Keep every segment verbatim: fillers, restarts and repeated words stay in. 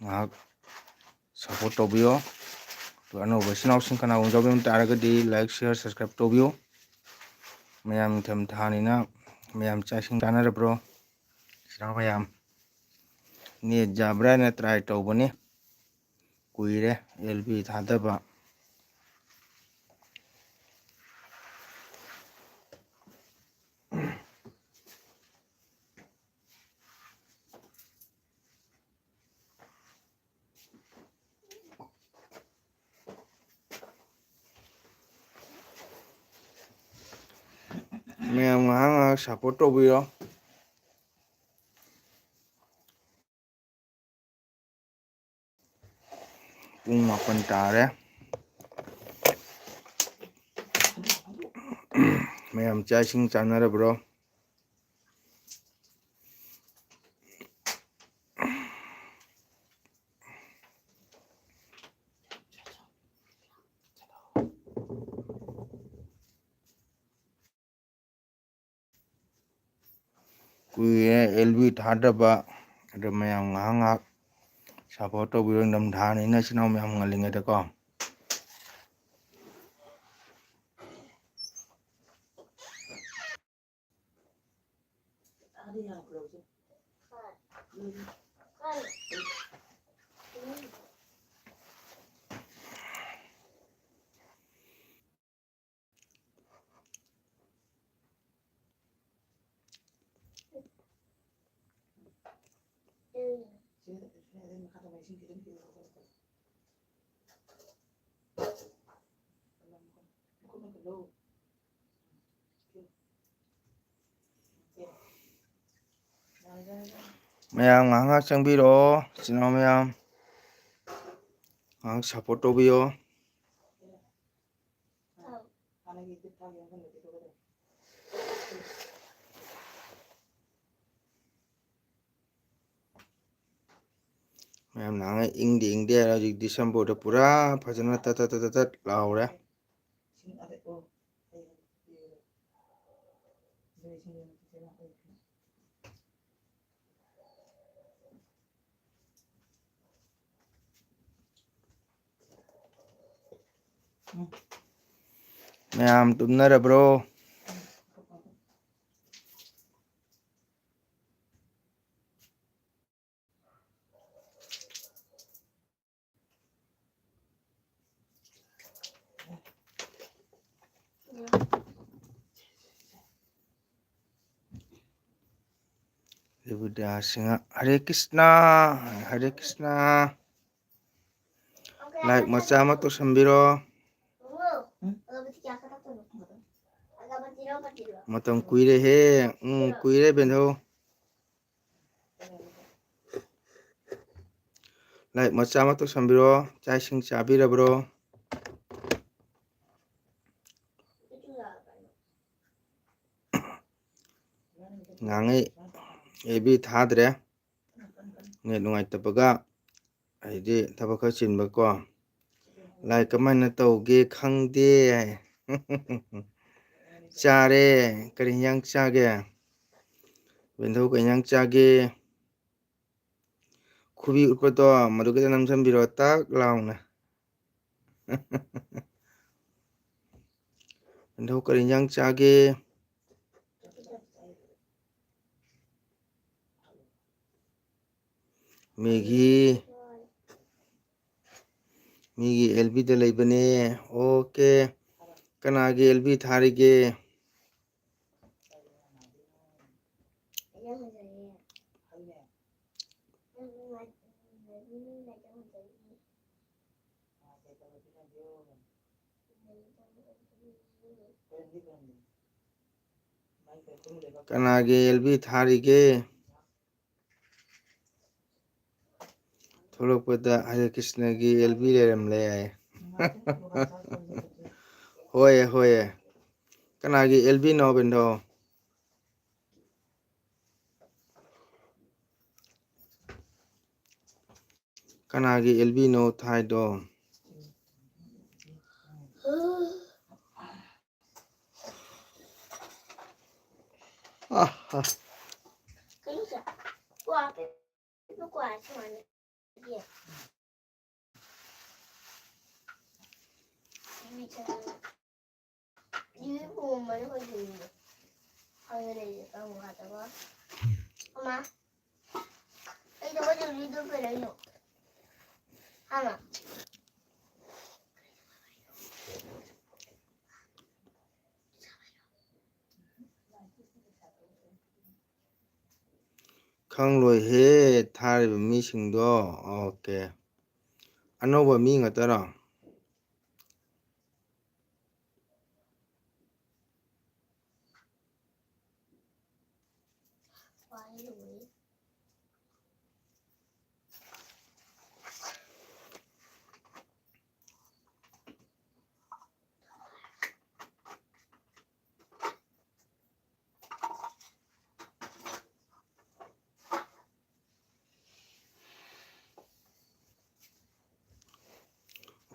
ꯉꯥꯏꯍꯥꯛ ꯁꯞꯄꯣꯔꯠ ꯇꯧꯕꯤꯌꯣ꯫ ꯑꯗꯨꯒ ꯑꯅꯧꯕ ꯏꯆꯤꯟ ꯏꯅꯥꯎꯁꯤꯡ ꯀꯅꯥꯒꯨꯝꯕ ꯌꯥꯎꯕꯤꯔꯝ ꯇꯥꯔꯒꯗꯤ ꯂꯥꯏꯛ, ꯁꯤꯌꯔ, ꯁꯕꯁꯀ꯭ꯔꯥꯏꯕ ꯇꯧꯕꯤꯌꯨ꯫ ꯃꯌꯥꯝ ꯅꯤꯡꯊꯝ ꯊꯥꯅꯤꯅ ꯃꯌꯥꯝ ꯆꯥꯛ ꯏꯁꯤꯡ ꯆꯥꯅꯔꯕ꯭ꯔꯣ? ꯏꯆꯤꯟ ꯏꯅꯥꯎ ꯃꯌꯥꯝ, ꯅꯦꯠ ꯌꯥꯕ꯭ꯔꯥ ꯍꯥꯏꯅ ꯇ꯭ꯔꯥꯏ ꯇꯧꯕꯅꯤ꯫ ꯀꯨꯏꯔꯦ ꯑꯦꯜ ꯕꯤ ꯊꯥꯗꯕ꯫ ꯃꯌꯥꯝ ꯉꯥꯏꯍꯥꯛ ꯉꯥꯏꯍꯥꯛ ꯁꯞꯄꯣꯔꯠ ꯇꯧꯕꯤꯔꯣ꯫ ꯄꯨꯡ ꯃꯥꯄꯟ ꯇꯥꯔꯦ꯫ ꯃꯌꯥꯝ ꯆꯥꯛ ꯏꯁꯤꯡ ꯆꯥꯅꯔꯕ꯭ꯔꯣ? ꯀꯨꯏꯔꯦ ꯑꯦꯜ ꯕꯤ ꯊꯥꯗꯕ꯫ ꯑꯗꯣ ꯃꯌꯥꯝ ꯉꯥꯏꯍꯥꯛ ꯉꯥꯏꯍꯥꯛ ꯁꯞꯄꯣꯔꯠ ꯇꯧꯕꯤꯔꯣ, ꯅꯤꯡꯊꯝꯊꯥꯅꯤꯅ ꯏꯆꯤꯟ ꯏꯅꯥꯎ ꯃꯌꯥꯝ ꯉꯜꯂꯤꯉꯩꯗꯀꯣ꯫ ꯃꯌꯥꯝ ꯉꯥꯏꯍꯥꯛ ꯉꯥꯏꯍꯥꯛ ꯆꯪꯕꯤꯔꯛꯑꯣ, ꯏꯆꯤꯟ ꯏꯅꯥꯎ ꯃꯌꯥꯝ꯫ ꯉꯥꯏꯍꯥꯛ ꯁꯞꯄꯣꯔꯠ ꯇꯧꯕꯤꯌꯣ꯫ ꯃꯌꯥꯝ ꯅꯍꯥꯟꯉꯩ ꯏꯪꯗꯦ ꯏꯪꯗꯦ ꯍꯥꯏꯔ ꯍꯧꯖꯤꯛ ꯗꯤꯁꯦꯝꯕꯔꯗ ꯄꯨꯔꯥ ꯐꯖꯅ ꯇꯠ ꯇꯠ ꯇꯠ ꯇꯠ ꯇꯠ ꯂꯥꯎꯔꯦ꯫ ꯃꯌꯥꯝ ꯇꯨꯝꯅꯔꯕ꯭ꯔꯣ? ꯗꯦꯕꯤꯗ꯭ꯌꯥ ꯁꯤꯡꯍ, ꯍꯔꯦ ꯀ꯭ꯔꯤꯁꯅ, ꯍꯔꯦ ꯀ꯭ꯔꯤꯁꯅ꯫ Like ꯃꯆꯥ ꯑꯃ ꯇꯧꯁꯟꯕꯤꯔꯣ꯫ ꯃꯇꯝ ꯀꯨꯏꯔꯦꯍꯦ꯫ ꯎꯝ, ꯀꯨꯏꯔꯦ ꯕꯦꯟꯙꯧ꯫ Like ꯃꯆꯥ ꯑꯃ ꯇꯧꯁꯟꯕꯤꯔꯣ꯫ ꯆꯥꯛ ꯏꯁꯤꯡ ꯆꯥꯕꯤꯔꯕ꯭ꯔꯣ? ꯉꯥꯡꯉꯩ ꯑꯦꯕꯤ ꯊꯥꯗ꯭ꯔꯦ꯫ ꯅꯦꯠ ꯅꯨꯡꯉꯥꯏꯇꯕꯒ, ꯑꯩꯗꯤ ꯊꯕꯛ ꯈꯔ ꯆꯤꯟꯕꯀꯣ꯫ Like ꯀꯃꯥꯏꯅ ꯇꯧꯒꯦ ꯈꯪꯗꯦ꯫ ꯆꯥꯔꯦ꯫ ꯀꯔꯤ ꯍꯤꯟꯖꯥꯡ ꯆꯥꯒꯦ? ꯕꯦꯟꯙꯧ ꯀꯔꯤ ꯍꯤꯟꯖꯥꯡ ꯆꯥꯒꯦ? ꯈꯨꯕꯤ ꯎꯠꯄꯗꯣ ꯃꯗꯨꯒꯤꯗ ꯅꯝꯁꯤꯟꯕꯤꯔꯣ ꯇꯛ ꯂꯥꯎꯅ꯫ ꯕꯦꯟꯙꯧ ꯀꯔꯤ ꯍꯤꯟꯖꯥꯡ ꯆꯥꯒꯦ? ꯃꯦꯒꯤ꯫ ꯃꯤꯒꯤ ꯑꯦꯜ ꯕꯤꯗ ꯂꯩꯕꯅꯦ꯫ ꯑꯣꯀꯦ꯫ ꯀꯅꯥꯒꯤ ꯑꯦꯜ ꯕꯤ ꯊꯥꯔꯤꯒꯦ? ꯀꯅꯥꯒꯤ ꯑꯦꯜ ꯕꯤ ꯊꯥꯔꯤꯒꯦ? ꯊꯣꯛꯂꯛꯄꯗ ꯍꯔꯦ ꯀ꯭ꯔꯤꯁꯅꯒꯤ ꯑꯦꯜ ꯕꯤ ꯂꯩꯔꯝꯂꯦ ꯍꯥꯏ꯫ ꯍꯣꯏ, ꯍꯣꯏ꯫ ꯀꯅꯥꯒꯤ ꯑꯦꯜ ꯕꯤꯅꯣ, ꯕꯦꯟꯙꯧ? ꯀꯅꯥꯒꯤ ꯑꯦꯜ ꯕꯤꯅꯣ ꯊꯥꯏꯗꯣ? ꯑꯥ, ꯑꯥ꯫ ꯀꯩꯅꯣꯁꯦ, ꯀ꯭ꯋꯥ ꯄꯤꯕ ꯀ꯭ꯋꯥ ꯁꯨꯃꯥꯏꯅ ꯌꯦ꯫ ꯇꯤꯚꯤ ꯄꯨꯔꯝꯕꯅꯦ ꯑꯩꯈꯣꯏ ꯇꯤꯚꯤꯗꯣ꯫ ꯈꯪꯗꯦ ꯂꯩꯔꯦ ꯀꯔꯝ ꯀꯥꯟꯗꯕ꯫ ꯑꯃ ꯑꯩꯗꯣ ꯑꯩꯈꯣꯏ ꯇꯤꯚꯤꯗꯣ ꯀꯩꯗꯧꯔꯤꯅꯣ? ꯍꯥꯟꯅ꯫ ꯈꯪꯂꯣꯏꯍꯦ, ꯊꯥꯔꯤꯕ ꯃꯤꯁꯤꯡꯗꯣ꯫ ꯑꯣꯀꯦ꯫ ꯑꯅꯧꯕ ꯃꯤ ꯉꯥꯛꯇꯔꯣ?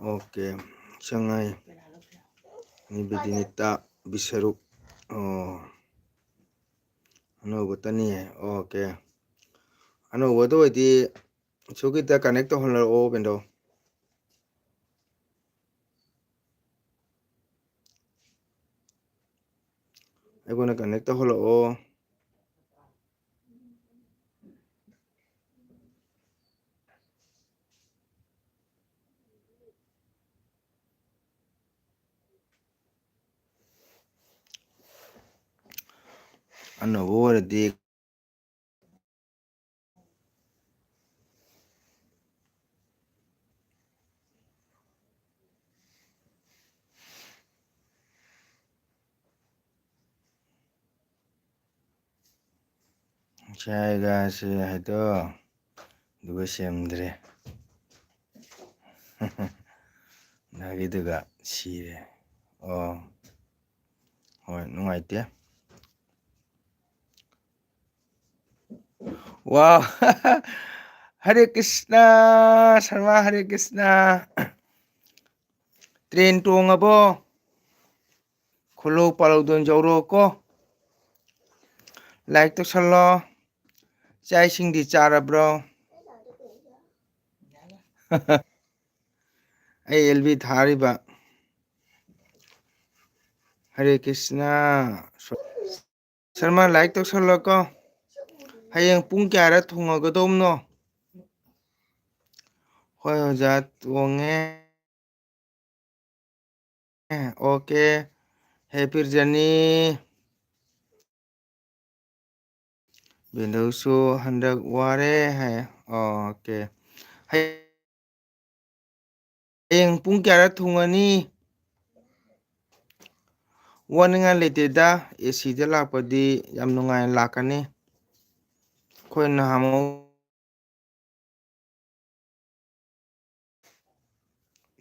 ꯑꯣꯀꯦ, ꯁꯉꯥꯏ, ꯅꯤꯕꯦꯗꯤꯅꯤꯇꯥ, ꯕꯤꯁꯔꯨꯛ꯫ ꯑꯣ, ꯑꯅꯧꯕꯇꯅꯤ꯫ ꯑꯣꯀꯦ, ꯑꯅꯧꯕꯗ ꯑꯣꯏꯗꯤ ꯁꯨꯒꯤꯇ ꯀꯅꯦꯛ ꯇꯧꯍꯜꯂꯛꯑꯣ ꯕꯦꯟꯗꯣ꯫ ꯑꯩꯉꯣꯟꯗ ꯀꯅꯦꯛ ꯇꯧꯍꯜꯂꯛꯑꯣ꯫ ꯑꯅꯧꯕ ꯑꯣꯏꯔꯗꯤ ꯉꯁꯥꯏꯒꯁꯦ ꯍꯥꯏꯗꯣ ꯑꯗꯨꯒ ꯁꯦꯝꯗ꯭ꯔꯦ꯫ ꯅꯥꯒꯤꯗꯨꯒ ꯁꯤꯔꯦ꯫ ꯑꯣ, ꯍꯣꯏ, ꯅꯨꯡꯉꯥꯏꯇꯦ꯫ ꯋꯥ꯫ ꯍꯔꯦ ꯀ꯭ꯔꯤꯁꯅ, ꯁꯔꯃ ꯍꯔꯦ ꯀ꯭ꯔꯤꯁꯅ꯫ ꯇ꯭ꯔꯦꯟ ꯇꯣꯡꯉꯕꯣ? ꯈꯨꯜꯂꯧ ꯄꯥꯜꯂꯧꯗꯣꯟ ꯌꯧꯔꯣ ꯀꯣ꯫ ꯂꯥꯏꯛ ꯇꯧꯁꯜꯂꯣ꯫ ꯆꯥꯛ ꯏꯁꯤꯡꯗꯤ ꯆꯥꯔꯕ꯭ꯔꯣ? ꯑꯩ ꯑꯦꯜ ꯕꯤ ꯊꯥꯔꯤꯕ꯫ ꯍꯔꯦ ꯀ꯭ꯔꯤꯁꯅ꯫ ꯁꯔꯃ, like ꯇꯧꯁꯜꯂꯣꯀꯣ꯫ ꯍꯌꯦꯡ ꯄꯨꯡ ꯀꯌꯥꯗ ꯊꯨꯡꯉꯒꯗꯧꯕꯅꯣ? ꯍꯣꯏ, ꯑꯣꯖꯥ, ꯊꯣꯡꯉꯦ꯫ OK꯫ Happy journey꯫ ꯕꯦꯟꯗꯧꯁꯨ ꯍꯟꯗꯛ ꯋꯥꯔꯦ ꯍꯥꯏ꯫ OK꯫ ꯍꯌꯦꯡ ꯄꯨꯡ ꯀꯌꯥꯗ ꯊꯨꯡꯉꯅꯤ? ꯋꯥꯅꯤꯡꯉꯥꯏ ꯂꯩꯇꯦꯗ, ACꯗ ꯂꯥꯛꯄꯗꯤ ꯌꯥꯝ ꯅꯨꯡꯉꯥꯏꯅ ꯂꯥꯛꯀꯅꯤ꯫ ꯑꯩꯈꯣꯏ ꯅꯍꯥꯟꯃꯨꯛ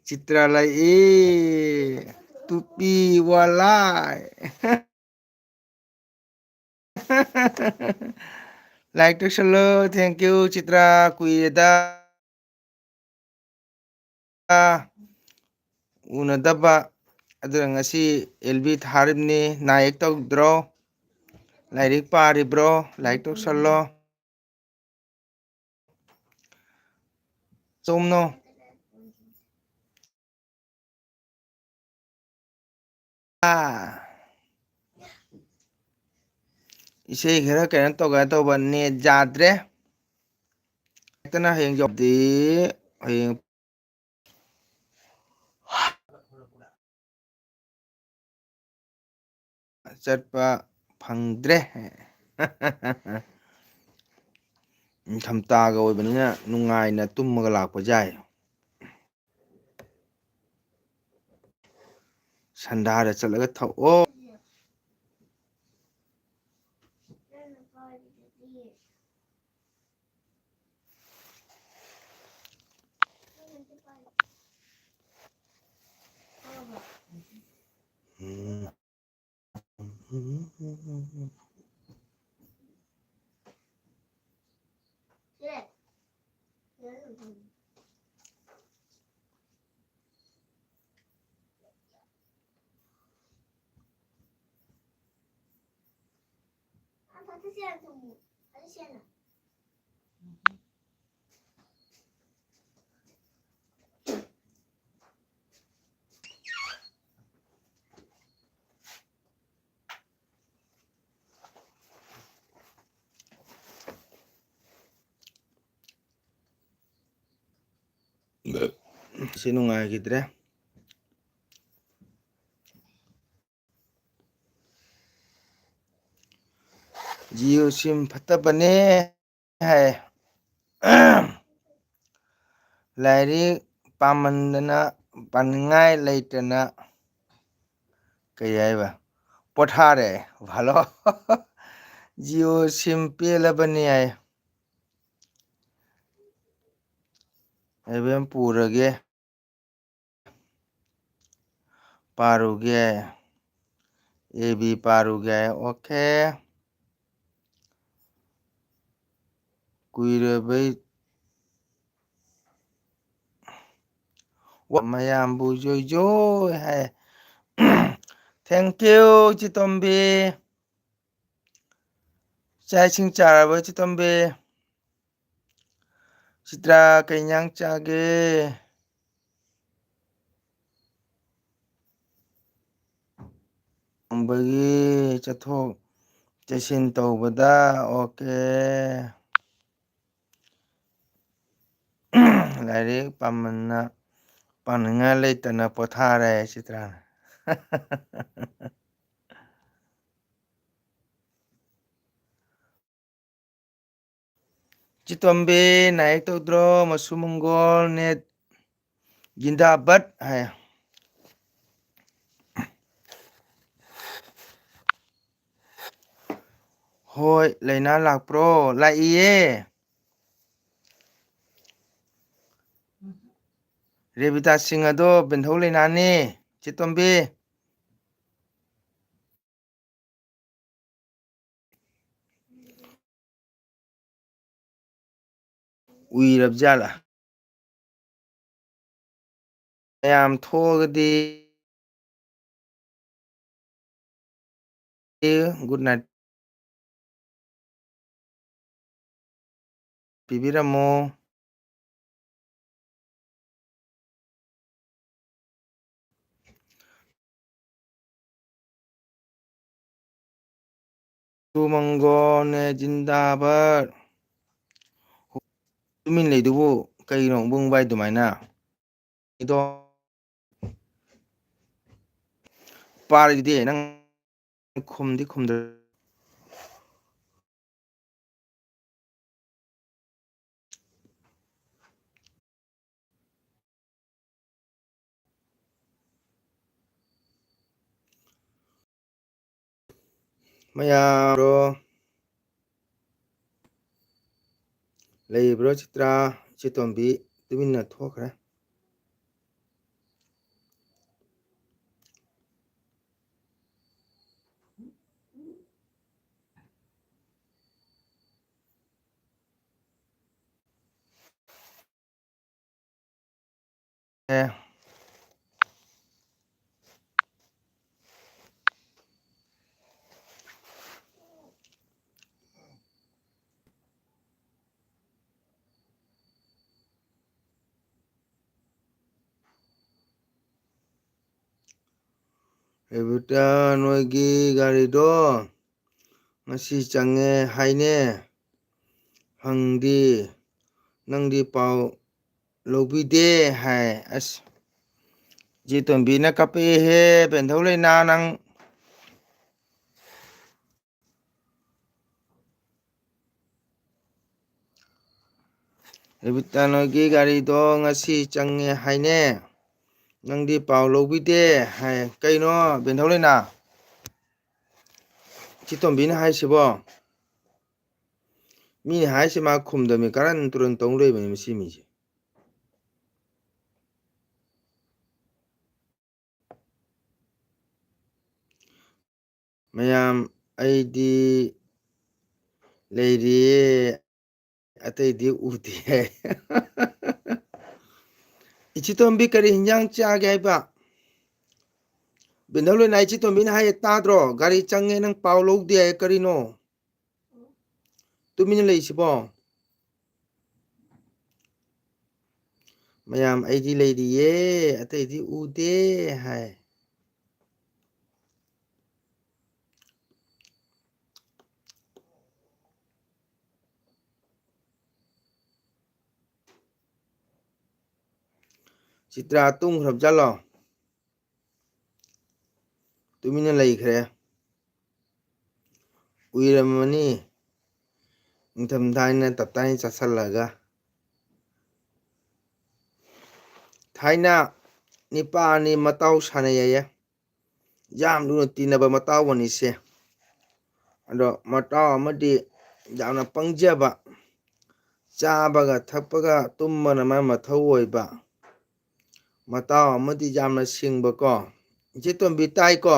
ꯆꯤꯇ꯭ꯔ ꯂꯥꯛꯏ, ꯇꯨꯄꯤ ꯋꯥꯂꯥꯏ꯫ Like ꯇꯧꯁꯜꯂꯣ꯫ Thank you, ꯆꯤꯇ꯭ꯔ, ꯀꯨꯏꯔꯦꯗ ꯎꯅꯗꯕ꯫ ꯑꯗꯨꯅ ꯉꯁꯤ LB ꯊꯥꯔꯤꯕꯅꯤ꯫ ꯅꯥ ꯌꯦꯛ ꯇꯧꯗ꯭ꯔꯣ? ꯂꯥꯏꯔꯤꯛ ꯄꯥꯔꯤꯕ꯭ꯔꯣ? Like ꯇꯧꯁꯜꯂꯣ꯫ ꯆꯨꯝꯅꯣ꯫ ꯑꯥ꯫ ꯏꯁꯩ ꯈꯔ ꯀꯩꯅꯣ ꯇꯧꯒꯦ ꯇꯧꯕ, net ꯌꯥꯗ꯭ꯔꯦ꯫ ꯍꯦꯛꯇꯅ ꯍꯌꯦꯡ ꯌꯧꯗꯦ꯫ ꯍꯌꯦꯡ ꯆꯠꯄ ꯐꯪꯗ꯭ꯔꯦ꯫ ꯅꯤꯡꯊꯝꯊꯥꯒ ꯑꯣꯏꯕꯅꯤꯅ ꯅꯨꯡꯉꯥꯏꯅ ꯇꯨꯝꯃꯒ ꯂꯥꯛꯄ ꯌꯥꯏ꯫ ꯁꯟꯗꯥꯗ ꯆꯠꯂꯒ ꯊꯛꯑꯣ꯫ ꯁꯤ ꯅꯨꯡꯉꯥꯏꯈꯤꯗ꯭ꯔꯦ꯫ ꯖꯤꯑꯣ ꯁꯤꯝ ꯐꯠꯇꯕꯅꯦ ꯍꯥꯏ꯫ ꯂꯥꯏꯔꯤꯛ ꯄꯥꯃꯟꯗꯅ, ꯄꯥꯅꯤꯡꯉꯥꯏ ꯂꯩꯇꯅ, ꯀꯩ ꯍꯥꯏꯕ, ꯄꯣꯊꯥꯔꯦ꯫ ꯍꯜꯂꯣ꯫ ꯖꯤꯑꯣ ꯁꯤꯝ ꯄꯦꯜꯂꯕꯅꯤ ꯍꯥꯏ꯫ ꯑꯦꯕꯦꯝ ꯄꯨꯔꯒꯦ꯫ ꯄꯥꯔꯨꯒꯦ꯫ ꯑꯦ ꯕꯤ ꯄꯥꯔꯨꯒꯦ꯫ ꯑꯣꯀꯦ꯫ ꯀꯨꯏꯔꯕꯩ ꯋꯥ ꯃꯌꯥꯝꯕꯨ ꯖꯣꯏ ꯖꯣꯏ ꯍꯥꯏ꯫ Thank you, ꯆꯤꯇꯣꯝꯕꯤ꯫ ꯆꯥꯛ ꯏꯁꯤꯡ ꯆꯥꯔꯕ, ꯆꯤꯇꯣꯝꯕꯤ? ꯆꯤꯇ꯭ꯔꯥ, ꯀꯩ ꯏꯟꯖꯥꯡ ꯆꯥꯒꯦ? ꯊꯣꯡꯕꯒꯤ ꯆꯠꯊꯣꯛ ꯆꯠꯁꯤꯟ ꯇꯧꯕꯗ, ꯑꯣꯀꯦ꯫ ꯂꯥꯏꯔꯤꯛ ꯄꯥꯃꯟꯅ, ꯄꯥꯅꯤꯡꯉꯥꯏ ꯂꯩꯇꯅ ꯄꯣꯊꯥꯔꯦ, ꯆꯤꯇ꯭ꯔꯥ꯫ ꯆꯤꯇꯣꯝꯕꯤ, ꯅꯥꯏꯛ ꯇꯧꯗ꯭ꯔꯣ? ꯃꯁꯨ ꯃꯪꯒꯣꯜ, ꯅꯦꯠ ꯖꯤꯟꯗꯥꯕꯥꯗ ꯍꯥꯏ꯫ ꯍꯣꯏ, ꯂꯥꯏꯅꯥ ꯂꯥꯛꯄ꯭ꯔꯣ? ꯂꯥꯛꯏꯌꯦ꯫ ꯔꯦꯕꯤꯇꯥ ꯁꯤꯡ ꯑꯗꯣ ꯕꯦꯟꯊꯧ ꯂꯥꯏꯅꯥꯅꯤ, ꯆꯤꯇꯣꯝꯕꯤ꯫ ꯎꯏꯔꯕ ꯖꯥꯠꯂ? ꯃꯌꯥꯝ ꯊꯣꯛꯑꯒꯗꯤ ꯒꯨꯗ ꯅꯥꯏꯠ ꯄꯤꯕꯤꯔꯝꯃꯣ꯫ ꯁꯨꯃꯪꯒꯣꯜꯅꯦ ꯖꯤꯟꯗꯥꯕꯥꯗ꯫ ꯇꯨꯃꯤꯟ ꯂꯩꯗꯨꯕꯨ ꯀꯩꯅꯣ ꯕꯨꯡ ꯕꯥꯏ ꯑꯗꯨꯃꯥꯏꯅ? ꯏꯗꯣ ꯄꯥꯔꯤꯗꯤ ꯅꯪ ꯈꯨꯝꯗꯤ ꯈꯨꯝꯗ꯫ ꯃꯌꯥꯝ ꯂꯩꯕ꯭ꯔꯣ? ꯆꯤꯇ꯭ꯔꯥ, ꯏꯆꯦ ꯇꯣꯝꯕꯤ ꯇꯨꯃꯤꯟꯅ ꯊꯣꯛꯈ꯭ꯔꯦ꯫ ꯑꯦ꯫ ꯔꯦꯕꯤꯇꯥ, ꯅꯣꯏꯒꯤ ꯒꯥꯔꯤꯗꯣ ꯉꯁꯤ ꯆꯪꯉꯦ ꯍꯥꯏꯅꯦ꯫ ꯍꯪꯗꯤ ꯅꯪꯗꯤ ꯄꯥꯎ ꯂꯧꯕꯤꯗꯦ ꯍꯥꯏ꯫ ꯑꯁ, ꯏꯆꯦ ꯇꯣꯝꯕꯤꯅ ꯀꯞꯄꯛꯑꯦꯍꯦ, ꯕꯦꯟꯙꯧ ꯂꯩꯅꯥ ꯅꯪ꯫ ꯔꯦꯕꯤꯇꯥ, ꯅꯣꯏꯒꯤ ꯒꯥꯔꯤꯗꯣ ꯉꯁꯤ ꯆꯪꯉꯦ ꯍꯥꯏꯅꯦ, ꯅꯪꯗꯤ ꯄꯥꯎ ꯂꯧꯕꯤꯗꯦ ꯍꯥꯏ꯫ ꯀꯩꯅꯣ ꯕꯦꯟꯙꯧ ꯂꯩꯅꯥ? ꯏꯆꯦ ꯇꯣꯝꯕꯤꯅ ꯍꯥꯏꯁꯤꯕꯣ? ꯃꯤꯅ ꯍꯥꯏꯁꯦ ꯃꯥ ꯈꯨꯝꯗꯕꯅꯤ, ꯀꯔꯟ ꯇꯨꯔꯟ ꯇꯧ ꯂꯩꯕꯅꯤ ꯃꯁꯤ ꯃꯤꯁꯦ꯫ ꯃꯌꯥꯝ, ꯑꯩꯗꯤ ꯂꯩꯔꯤꯌꯦ, ꯑꯇꯩꯗꯤ ꯎꯗꯦ꯫ ꯏꯆꯦ ꯇꯣꯝꯕꯤ, ꯀꯔꯤ ꯍꯤꯟꯖꯥꯡ ꯆꯥꯒꯦ ꯍꯥꯏꯕ? ꯕꯦꯟꯙꯧ ꯂꯣꯏꯅꯥ, ꯏꯆꯦ ꯇꯣꯝꯕꯤꯅ ꯍꯥꯏꯌꯦ ꯇꯥꯗ꯭ꯔꯣ? ꯒꯥꯔꯤ ꯆꯪꯉꯦ, ꯅꯪ ꯄꯥꯎ ꯂꯧꯗꯦ ꯍꯥꯏꯌꯦ, ꯀꯔꯤꯅꯣ? ꯇꯨꯃꯤꯟꯅ ꯂꯩꯁꯤꯕꯣ? ꯃꯌꯥꯝ, ꯑꯩꯗꯤ ꯂꯩꯔꯤꯌꯦ, ꯑꯇꯩꯗꯤ ꯎꯗꯦ ꯍꯥꯏ꯫ ꯆꯤꯇ꯭ꯔꯥ ꯇꯨꯝꯈ꯭ꯔꯕ ꯖꯥꯠꯂꯣ? ꯇꯨꯃꯤꯟꯅ ꯂꯩꯈ꯭ꯔꯦ꯫ ꯎꯏꯔꯝꯃꯅꯤ, ꯅꯤꯡꯊꯝꯊꯥꯅꯤꯅ ꯇꯞꯇꯥꯏꯅ ꯆꯥꯁꯤꯜꯂꯒ꯫ ꯊꯥꯏꯅ ꯅꯤꯄꯥ ꯑꯅꯤ ꯃꯇꯥꯎ ꯁꯥꯟꯅꯩꯌꯦ꯫ ꯌꯥꯝ ꯂꯨꯅ ꯇꯤꯟꯅꯕ ꯃꯇꯥꯎ ꯑꯅꯤꯁꯦ꯫ ꯑꯗꯣ ꯃꯇꯥꯎ ꯑꯃꯗꯤ ꯌꯥꯝꯅ ꯄꯪꯖꯕ, ꯆꯥꯕꯒ ꯊꯛꯄꯒ ꯇꯨꯝꯕꯅ ꯃꯥ ꯃꯊꯧ ꯑꯣꯏꯕ꯫ ꯃꯇꯥꯎ ꯑꯃꯗꯤ ꯌꯥꯝꯅ ꯁꯤꯡꯕꯀꯣ꯫ ꯏꯆꯦ ꯇꯣꯝꯕꯤ ꯇꯥꯏꯀꯣ?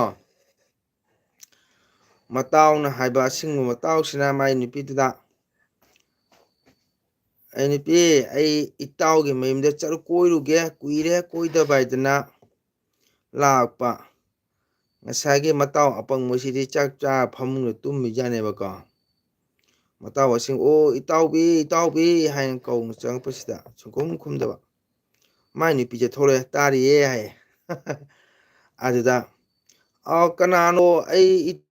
ꯃꯇꯥꯎꯅ ꯍꯥꯏꯕ ꯑꯁꯤꯡꯕ ꯃꯇꯥꯎꯁꯤꯅ ꯃꯥꯏ ꯅꯨꯄꯤꯗꯨꯗ, "ꯑꯩ ꯅꯨꯄꯤ, ꯑꯩ ꯏꯇꯥꯎꯒꯤ ꯃꯌꯨꯝꯗ ꯆꯠꯂꯨ ꯀꯣꯏꯔꯨꯒꯦ, ꯀꯨꯏꯔꯦ ꯀꯣꯏꯗꯕ" ꯍꯥꯏꯗꯅ ꯂꯥꯛꯄ꯫ ꯉꯁꯥꯏꯒꯤ ꯃꯇꯥꯎ ꯑꯄꯪꯕꯁꯤꯗꯤ ꯆꯥꯛ ꯆꯥ ꯐꯃꯨꯡꯗ ꯇꯨꯝꯃꯤꯖꯥꯠꯅꯦꯕꯀꯣ꯫ ꯃꯇꯥꯎ ꯑꯁꯤꯡ, "ꯑꯣ, ꯏꯇꯥꯎꯕꯤ, ꯏꯇꯥꯎꯕꯤ" ꯍꯥꯏꯅ ꯀꯧꯅ ꯆꯪꯉꯛꯄꯁꯤꯗ ꯁꯨꯡꯈꯨꯝ ꯈꯨꯝꯗꯕ꯫ ꯃꯥꯏ ꯅꯨꯄꯤꯁꯦ ꯊꯣꯛꯂꯛꯑꯦ, "ꯇꯥꯔꯤꯌꯦ" ꯍꯥꯏꯌꯦ꯫ ꯑꯗꯨꯗ, "ꯑꯥꯎ, ꯀꯅꯥꯅꯣ? ꯑꯩ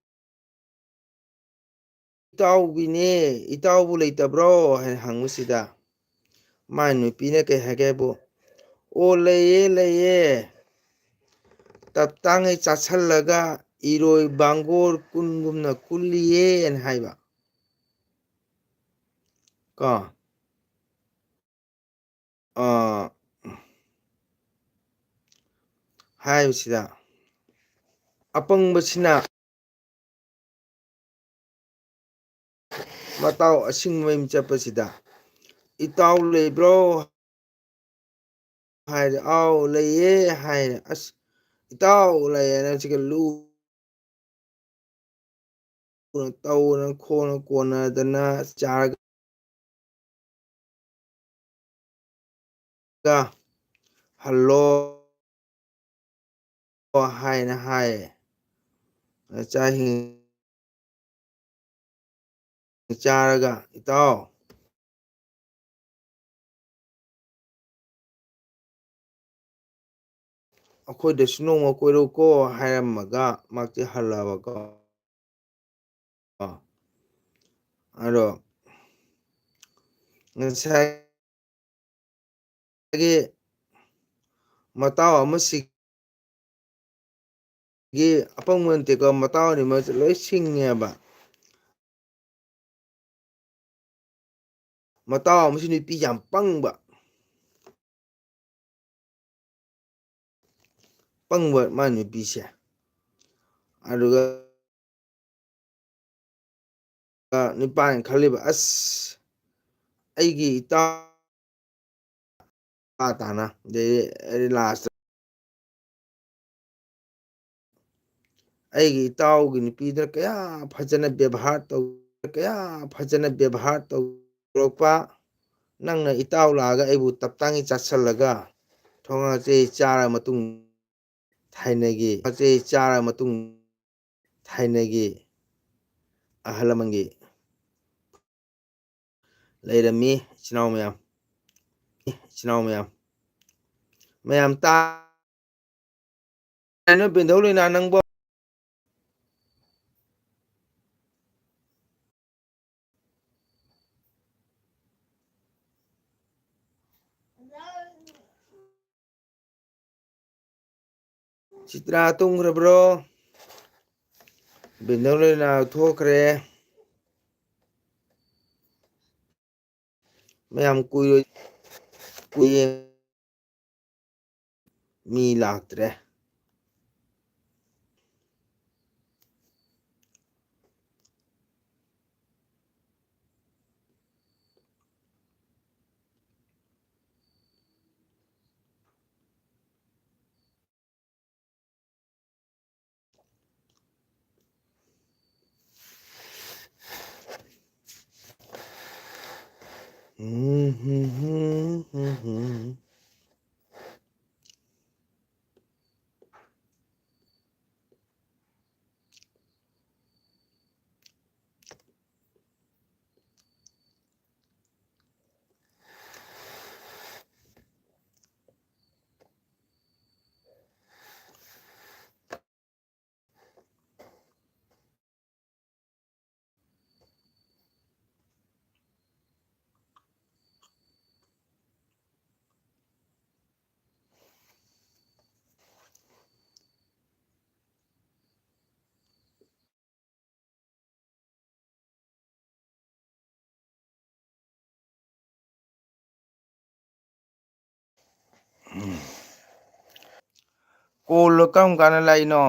ꯏꯇꯥꯎꯕꯤꯅꯦ, ꯏꯇꯥꯎꯕꯨ ꯂꯩꯇꯕ꯭ꯔꯣ?" ꯍꯥꯏꯅ ꯍꯪꯕꯁꯤꯗ, ꯃꯥꯏ ꯅꯨꯄꯤꯅ ꯀꯩ ꯍꯥꯏꯒꯦꯕꯨ, "ꯑꯣ, ꯂꯩꯌꯦ, ꯂꯩꯌꯦ, ꯇꯞ ꯇꯥꯡꯉꯩ ꯆꯥꯁꯜꯂꯒ ꯏꯔꯣꯏ ꯕꯥꯡꯒꯣꯔ ꯀꯨꯟꯒꯨꯝꯅ ꯀꯨꯜꯂꯤꯌꯦꯅ" ꯍꯥꯏꯕ꯫ ꯀꯣ꯫ ꯑ, ꯍꯥꯏꯕꯁꯤꯗ ꯑꯄꯪꯕꯁꯤꯅ ꯃꯇꯥꯎ ꯑꯁꯤꯡꯕ ꯃꯌꯨꯝ ꯆꯠꯄꯁꯤꯗ, "ꯏꯇꯥꯎ ꯂꯩꯕ꯭ꯔꯣ?" ꯍꯥꯏꯔꯦ, "ꯑꯥꯎ, ꯂꯩꯌꯦ" ꯍꯥꯏꯔꯦ꯫ "ꯑꯁ, ꯏꯇꯥꯎ ꯂꯩꯌꯦꯅ ꯁꯤꯒ ꯂꯨ ꯇꯧꯅ ꯈꯣꯡꯅ ꯀꯣꯟꯅꯗꯅ ꯆꯥꯔꯒ ꯍꯜꯂꯣ" ꯍꯥꯏꯅ ꯍꯥꯏ꯫ ꯆꯥꯛ ꯏꯁꯤꯡ ꯆꯥꯔꯒ, "ꯏꯇꯥꯎ, ꯑꯩꯈꯣꯏꯗꯁꯨ ꯅꯣꯡꯃ ꯀꯣꯏꯔꯛꯎꯀꯣ" ꯍꯥꯏꯔꯝꯃꯒ ꯃꯥꯁꯦ ꯍꯜꯂꯕꯀꯣ꯫ ꯑꯗꯣ ꯉꯁꯥꯏꯒꯤ ꯃꯇꯥꯎ ꯑꯃ ꯁꯤꯒꯤ ꯑꯄꯪꯕ ꯅꯠꯇꯦꯀꯣ, ꯃꯇꯥꯎ ꯑꯅꯤꯃꯛꯁꯦ ꯂꯣꯏ ꯁꯤꯡꯉꯦꯕ꯫ ꯃꯇꯥꯎ ꯑꯃꯁꯨ ꯅꯨꯄꯤ ꯌꯥꯝ ꯄꯪꯕ, ꯄꯪꯕ ꯃꯥ ꯅꯨꯄꯤꯁꯦ꯫ ꯑꯗꯨꯒ ꯅꯨꯄꯥꯅ ꯈꯜꯂꯤꯕ, "ꯑꯁ, ꯑꯩꯒꯤ ꯏꯇꯥꯎ ꯇꯥꯅ, ꯑꯗꯩ ꯂꯥꯁꯇ ꯑꯩꯒꯤ ꯏꯇꯥꯎꯒꯤ ꯅꯨꯄꯤꯗꯨꯅ ꯀꯌꯥ ꯐꯖꯅ ꯕꯦꯕꯥꯔ ꯇꯧ, ꯀꯌꯥ ꯐꯖꯅ ꯕꯦꯕꯥꯔ ꯇꯧꯔꯛꯄ, ꯅꯪꯅ ꯏꯇꯥꯎ ꯂꯥꯛꯑꯒ ꯑꯩꯕꯨ ꯇꯞꯇꯥꯡꯒꯤ ꯆꯥꯁꯤꯜꯂꯒ ꯊꯣꯡꯉꯥ ꯆꯦ ꯆꯥꯔ ꯃꯇꯨꯡ ꯊꯥꯏꯅꯒꯤ ꯆꯦ ꯆꯥꯔ ꯃꯇꯨꯡ ꯊꯥꯏꯅꯒꯤ ꯑꯍꯜ ꯂꯃꯟꯒꯤ ꯂꯩꯔꯝꯃꯤ ꯏꯆꯤꯟ ꯏꯅꯥꯎ ꯃꯌꯥꯝ, ꯏꯆꯤꯟ ꯏꯅꯥꯎ ꯃꯌꯥꯝ, ꯃꯌꯥꯝ ꯇꯥ-, ꯀꯩꯅꯣ ꯕꯦꯟꯗꯧ ꯂꯩꯅꯥ ꯅꯪꯕꯣ? ꯆꯤꯇ꯭ꯔꯥ ꯇꯨꯝꯈ꯭ꯔꯕ꯭ꯔꯣ? ꯕꯦꯟꯗꯧ ꯂꯩꯅꯥ ꯊꯣꯛꯈ꯭ꯔꯦ꯫ ꯃꯌꯥꯝ ꯀꯨꯏꯔꯣꯏ, ꯀꯨꯏꯌꯦ꯫ ꯃꯤ ꯂꯥꯛꯇ꯭ꯔꯦ꯫ ꯀꯣꯜꯗꯣ ꯀꯔꯝ ꯀꯥꯟꯗ ꯂꯥꯛꯏꯅꯣ?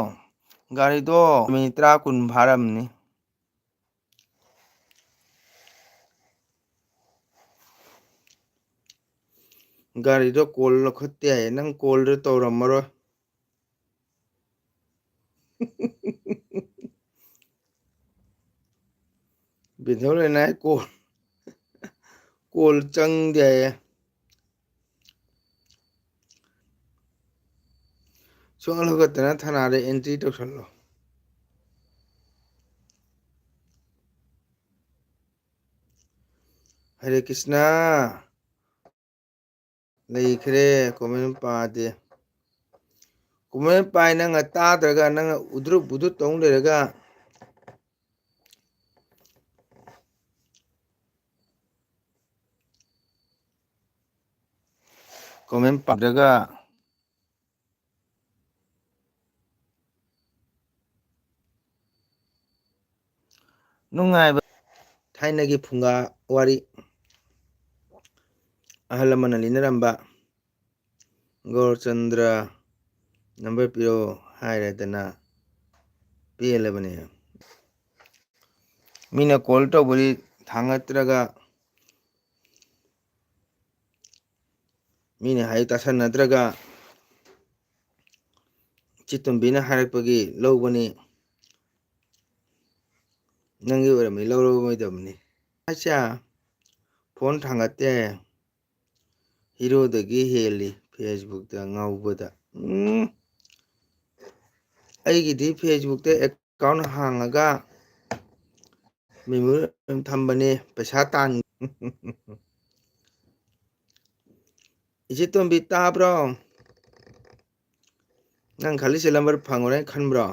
ꯒꯥꯔꯤꯗꯣ ꯃꯤꯅꯤꯠ ꯇꯔꯥ ꯀꯨꯟ ꯐꯥꯔꯝꯅꯤ꯫ ꯒꯥꯔꯤꯗꯣ ꯀꯣꯜ ꯂꯧꯈꯠꯇꯦ ꯍꯥꯏꯌꯦ꯫ ꯅꯪ ꯀꯣꯜꯗꯣ ꯇꯧꯔꯝꯃꯔꯣꯏ꯫ ꯕꯤꯟꯙꯧ ꯂꯩꯅꯥꯏ ꯀꯣꯜ, ꯀꯣꯜ ꯆꯪꯗꯦ ꯍꯥꯏꯌꯦ꯫ ꯁꯨꯡꯍꯜ ꯍꯜꯂꯛꯇꯅ ꯊꯥꯅꯥꯗ ꯑꯦꯟꯇ꯭ꯔꯤ ꯇꯧꯁꯜꯂꯣ꯫ ꯍꯔꯦ ꯀ꯭ꯔꯤꯁꯅ꯫ ꯂꯩꯈ꯭ꯔꯦ꯫ ꯀꯣꯃꯦꯟ ꯄꯥꯗꯦ꯫ ꯀꯣꯃꯦꯟ ꯄꯥꯏ ꯅꯪꯅ ꯇꯥꯗ꯭ꯔꯒ, ꯅꯪꯅ ꯎꯗ꯭ꯔꯨꯞ ꯎꯗ꯭ꯔꯨꯞ ꯇꯧ ꯂꯩꯔꯒ꯫ ꯀꯣꯃꯦꯟ ꯄꯥꯗ꯭ꯔꯒ꯫ ꯅꯨꯡꯉꯥꯏꯕ ꯊꯥꯏꯅꯒꯤ ꯐꯨꯡꯒꯥ ꯋꯥꯔꯤ꯫ ꯑꯍꯜ ꯂꯃꯟꯅ ꯂꯤꯅꯔꯝꯕ, "ꯒꯧꯔꯆꯟꯗ꯭ꯔ, ꯅꯝꯕꯔ ꯄꯤꯔꯛꯑꯣ" ꯍꯥꯏꯔꯗꯅ ꯄꯦꯜꯂꯕꯅꯦ꯫ ꯃꯤꯅ ꯀꯣꯜ ꯇꯧꯕꯗꯤ ꯊꯥꯡꯒꯠꯇ꯭ꯔꯒ, ꯃꯤꯅ ꯍꯥꯏ ꯇꯥꯁꯟꯅꯗ꯭ꯔꯒ, ꯏꯆꯦ ꯇꯣꯝꯕꯤꯅ ꯍꯥꯏꯔꯛꯄꯒꯤ ꯂꯧꯕꯅꯤ, ꯅꯪꯒꯤ ꯑꯣꯏꯔꯝꯃꯗꯤ ꯂꯧꯔꯝꯃꯣꯏꯗꯕꯅꯤ꯫ ꯑꯁꯥ, ꯐꯣꯟ ꯊꯥꯡꯒꯠꯇꯦ꯫ ꯍꯤꯔꯣꯗꯒꯤ ꯍꯦꯜꯂꯤ ꯐꯦꯁꯕꯨꯛꯇ ꯉꯥꯎꯕꯗ꯫ ꯎꯝ꯫ ꯑꯩꯒꯤꯗꯤ ꯐꯦꯁꯕꯨꯛꯇ ꯑꯦꯀꯥꯎꯟ ꯍꯥꯡꯉꯒ ꯃꯦꯃꯣꯔꯤ ꯑꯗꯨꯝ ꯊꯝꯕꯅꯦ, ꯄꯩꯁꯥ ꯇꯥꯟ-, ꯏꯆꯦ ꯇꯣꯝꯕꯤ, ꯇꯥꯕ꯭ꯔꯣ? ꯅꯪ ꯈꯜꯂꯤꯁꯦ ꯂꯝꯕꯔ ꯐꯪꯉꯨꯔꯦ ꯈꯟꯕ꯭ꯔꯣ?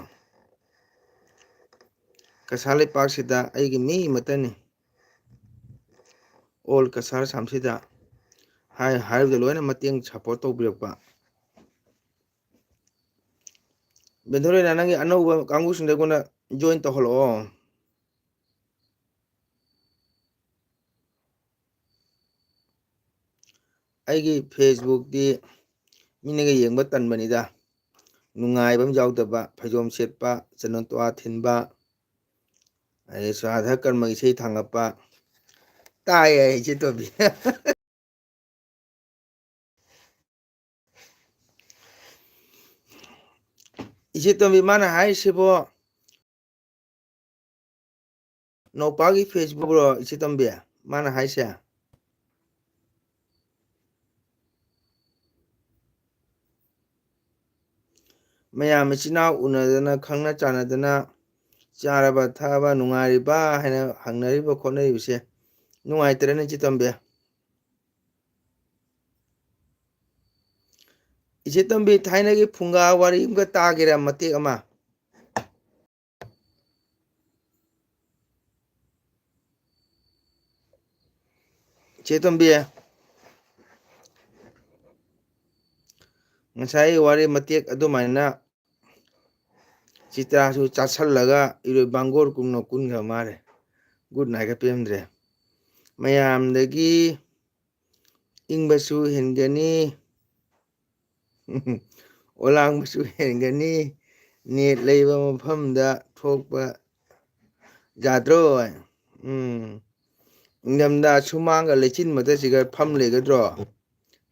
ꯀꯁꯥꯔ ꯂꯩꯄꯥꯛꯁꯤꯗ ꯑꯩꯒꯤ ꯃꯤ ꯑꯃꯠꯇꯅꯤ꯫ ꯑꯣꯜ ꯀꯁꯥꯔ ꯁꯥꯝꯁꯤꯗ ꯍꯥꯏ-, ꯍꯥꯏꯕꯗ ꯂꯣꯏꯅ ꯃꯇꯦꯡ ꯁꯞꯄꯣꯔꯠ ꯇꯧꯕꯤꯔꯛꯄ꯫ ꯕꯦꯟꯊꯣꯔꯦꯅ, ꯅꯪꯒꯤ ꯑꯅꯧꯕ ꯀꯥꯡꯕꯨꯁꯤꯡꯗ ꯑꯩꯉꯣꯟꯗ ꯖꯣꯏꯟ ꯇꯧꯍꯜꯂꯛꯑꯣ꯫ ꯑꯩꯒꯤ ꯐꯦꯁꯕꯨꯛꯇꯤ ꯃꯤꯅꯒ ꯌꯦꯡꯕ ꯇꯟꯕꯅꯤꯗ꯫ ꯅꯨꯡꯉꯥꯏꯕ ꯑꯃ ꯌꯥꯎꯗꯕ, ꯐꯩꯖꯣꯝ ꯁꯦꯠꯄ, ꯆꯅꯣꯟ ꯇꯣꯋꯥ ꯊꯤꯟꯕ, ꯑꯗꯩ ꯁ꯭ꯔꯥꯙ ꯀꯔꯃ ꯏꯁꯩ ꯊꯥꯡꯒꯠꯄ꯫ ꯇꯥꯏꯌꯦ, ꯏꯆꯦ ꯇꯣꯝꯕꯤ꯫ ꯏꯆꯦ ꯇꯣꯝꯕꯤ, ꯃꯥꯅ ꯍꯥꯏꯔꯤꯁꯤꯕꯣ ꯅꯧꯄꯥꯒꯤ Facebook ꯔꯣ, ꯏꯆꯦ ꯇꯣꯝꯕꯤ? ꯃꯥꯅ ꯍꯥꯏꯁꯦ꯫ ꯃꯌꯥꯝ ꯏꯆꯤꯟ ꯏꯅꯥꯎ ꯎꯅꯗꯅ, ꯈꯪꯅ ꯆꯥꯟꯅꯗꯅ, ꯆꯥꯔꯕ ꯊꯛꯑꯕ ꯅꯨꯡꯉꯥꯏꯔꯤꯕ ꯍꯥꯏꯅ ꯍꯪꯅꯔꯤꯕ ꯈꯣꯠꯅꯔꯤꯕꯁꯦ ꯅꯨꯡꯉꯥꯏꯇ꯭ꯔꯅꯦ, ꯏꯆꯦ ꯇꯣꯝꯕꯤ? ꯏꯆꯦ ꯇꯣꯝꯕꯤ, ꯊꯥꯏꯅꯒꯤ ꯐꯨꯡꯒꯥ ꯋꯥꯔꯤ ꯑꯃꯒ ꯇꯥꯒꯦꯔꯥ, ꯃꯇꯦꯛ ꯑꯃ? ꯏꯆꯦ ꯇꯣꯝꯕꯤ, ꯉꯁꯥꯏ ꯋꯥꯔꯤ ꯃꯇꯦꯛ ꯑꯗꯨꯃꯥꯏꯅ ꯆꯤꯇ꯭ꯔꯥꯁꯨ ꯆꯥꯁꯜꯂꯒ ꯏꯔꯣꯏ ꯕꯥꯡꯒꯣꯔ ꯀꯨꯝꯅ ꯀꯨꯟꯈ꯭ꯔ ꯃꯥꯜꯂꯦ꯫ ꯒꯨꯗ ꯅꯥꯏꯠꯀ ꯄꯤꯔꯝꯗ꯭ꯔꯦ꯫ ꯃꯌꯥꯝꯗꯒꯤ ꯏꯪꯕꯁꯨ ꯍꯦꯟꯒꯅꯤ, ꯑꯣꯂꯥꯡꯕꯁꯨ ꯍꯦꯟꯒꯅꯤ, ꯅꯦꯠ ꯂꯩꯕ ꯃꯐꯝꯗ ꯊꯣꯛꯄ ꯌꯥꯗ꯭ꯔꯣ? ꯎꯝ꯫ ꯏꯪꯊꯝꯊꯥ ꯁꯨꯃꯥꯡꯒ ꯂꯩꯆꯤꯟ ꯃꯊꯛꯁꯤꯒ ꯐꯝ ꯂꯩꯒꯗ꯭ꯔꯣ?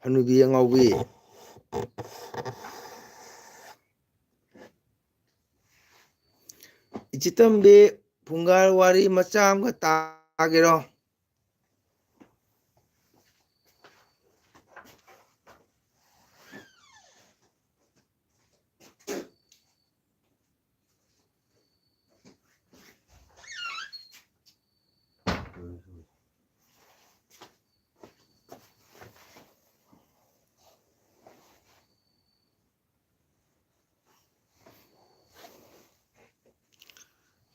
ꯍꯅꯨꯕꯤ ꯑꯉꯥꯎꯕꯤ꯫ ꯏꯆꯦ ꯇꯣꯝꯕꯤ, ꯐꯨꯡꯒꯥ ꯋꯥꯔꯤ ꯃꯆꯥ ꯑꯃꯒ ꯇꯥꯒꯦꯔꯣ?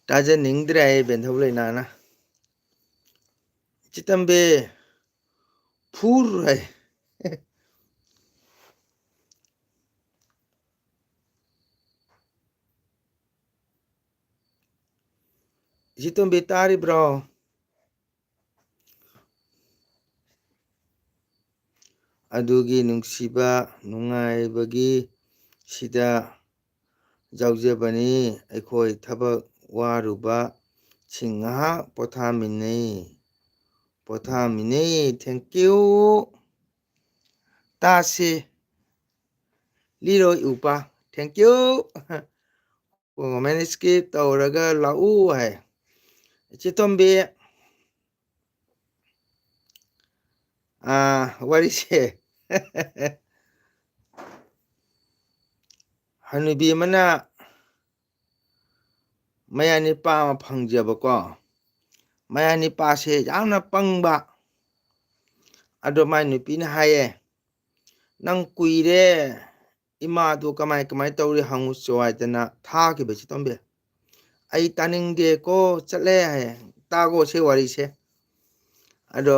ꯇꯥꯖꯅꯤꯡꯗ꯭ꯔꯦ ꯑꯩ ꯕꯦꯟꯊꯧ ꯂꯩꯅꯥꯅ꯫ ꯏꯆꯦ ꯇꯣꯝꯕꯤ, ꯐꯨꯔ ꯍꯥꯏ꯫ ꯏꯆꯦ ꯇꯣꯝꯕꯤ, ꯇꯥꯔꯤꯕ꯭ꯔꯣ? ꯑꯗꯨꯒꯤ ꯅꯨꯡꯁꯤꯕ ꯅꯨꯡꯉꯥꯏꯕꯒꯤ ꯁꯤꯗ ꯌꯥꯎꯖꯕꯅꯤ꯫ ꯑꯩꯈꯣꯏ ꯊꯕꯛ ꯋꯥꯔꯨꯕꯁꯤꯡ ꯉꯥꯏꯍꯥꯛ ꯄꯣꯊꯥꯃꯤꯟꯅꯩ꯫ ꯄꯣꯊꯥꯃꯤꯟꯅꯩ꯫ Thank you꯫ ꯇꯥꯁꯤ꯫ ꯂꯤꯔꯣꯏ ꯎꯄꯥ꯫ Thank you꯫ Comment skip ꯇꯧꯔꯒ ꯂꯥꯛꯎ ꯍꯥꯏ꯫ ꯏꯆꯦ ꯇꯣꯝꯕꯤ, ꯑꯥ, ꯋꯥꯔꯤꯁꯦ꯫ ꯍꯅꯨꯕꯤ ꯑꯃꯅ ꯃꯌꯥ ꯅꯤꯄꯥ ꯑꯃ ꯐꯪꯖꯕꯀꯣ꯫ ꯃꯌꯥ ꯅꯤꯄꯥꯁꯦ ꯌꯥꯝꯅ ꯄꯪꯕ꯫ ꯑꯗꯣ ꯃꯥꯏ ꯅꯨꯄꯤꯅ ꯍꯥꯏꯌꯦ, "ꯅꯪ ꯀꯨꯏꯔꯦ, ꯏꯃꯥꯗꯣ ꯀꯃꯥꯏ ꯀꯃꯥꯏ ꯇꯧꯔꯤ ꯍꯪꯉꯨ ꯆꯣ" ꯍꯥꯏꯗꯅ ꯊꯥꯈꯤꯕ ꯏꯆꯦ ꯇꯣꯝꯕꯤ꯫ "ꯑꯩ ꯇꯥꯅꯤꯡꯗꯦꯀꯣ, ꯆꯠꯂꯦ" ꯍꯥꯏꯌꯦ꯫ ꯇꯥꯒꯣ ꯁꯤ ꯋꯥꯔꯤꯁꯦ꯫ ꯑꯗꯣ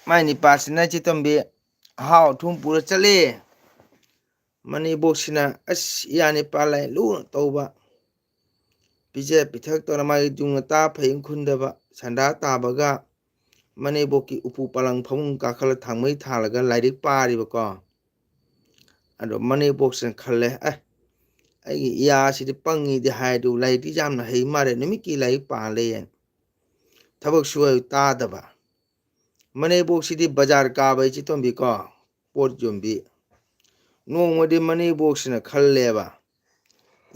ꯃꯥꯏ ꯅꯤꯄꯥꯁꯤꯅ ꯏꯆꯦ ꯇꯣꯝꯕꯤ ꯑꯍꯥꯎ ꯑꯊꯨꯝ ꯄꯨꯔ ꯆꯠꯂꯦ꯫ ꯃꯅꯦꯝꯕꯣꯛꯁꯤꯅ ꯑꯁ ꯏꯌꯥ ꯅꯤꯄꯥ ꯂꯥꯏ ꯂꯨꯅ ꯇꯧꯕ, ꯄꯤꯖ ꯄꯤꯊꯛ ꯇꯧꯔ ꯃꯥꯒꯤ ꯌꯨꯝ ꯑꯇꯥ ꯐꯩ ꯑꯃ ꯈꯨꯟꯗꯕ, ꯁꯟꯗꯥ ꯇꯥꯕꯒ ꯃꯅꯦꯝꯕꯣꯛꯀꯤ ꯎꯄꯨ ꯄꯥꯂꯪ ꯐꯃꯨꯡ ꯀꯥꯈꯠꯂ ꯊꯥꯡꯃꯩ ꯊꯥꯜꯂꯒ ꯂꯥꯏꯔꯤꯛ ꯄꯥꯔꯤꯕꯀꯣ꯫ ꯑꯗꯣ ꯃꯅꯦꯝꯕꯣꯛꯁꯤꯅ ꯈꯜꯂꯦ, "ꯑꯦ, ꯑꯩꯒꯤ ꯏꯌꯥꯁꯤꯗꯤ ꯄꯪꯉꯤꯗꯤ ꯍꯥꯏ ꯑꯗꯨ ꯂꯥꯏꯔꯤꯛꯇꯤ ꯌꯥꯝꯅ ꯍꯩ ꯃꯥꯜꯂꯦ, ꯅꯨꯃꯤꯠꯀꯤ ꯂꯥꯏꯔꯤꯛ ꯄꯥ ꯂꯩꯌꯦ"꯫ ꯊꯕꯛ ꯁꯨ ꯍꯥꯏꯕ ꯇꯥꯗꯕ꯫ ꯃꯅꯦꯝꯕꯣꯛꯁꯤꯗꯤ ꯕꯖꯥꯔ ꯀꯥꯕ ꯏꯆꯦ ꯇꯣꯝꯕꯤꯀꯣ, ꯄꯣꯠ ꯌꯣꯟꯕꯤ꯫ ꯅꯣꯡꯃꯗꯤ ꯃꯅꯦꯝꯕꯣꯛꯁꯤꯅ ꯈꯜꯂꯦꯕ,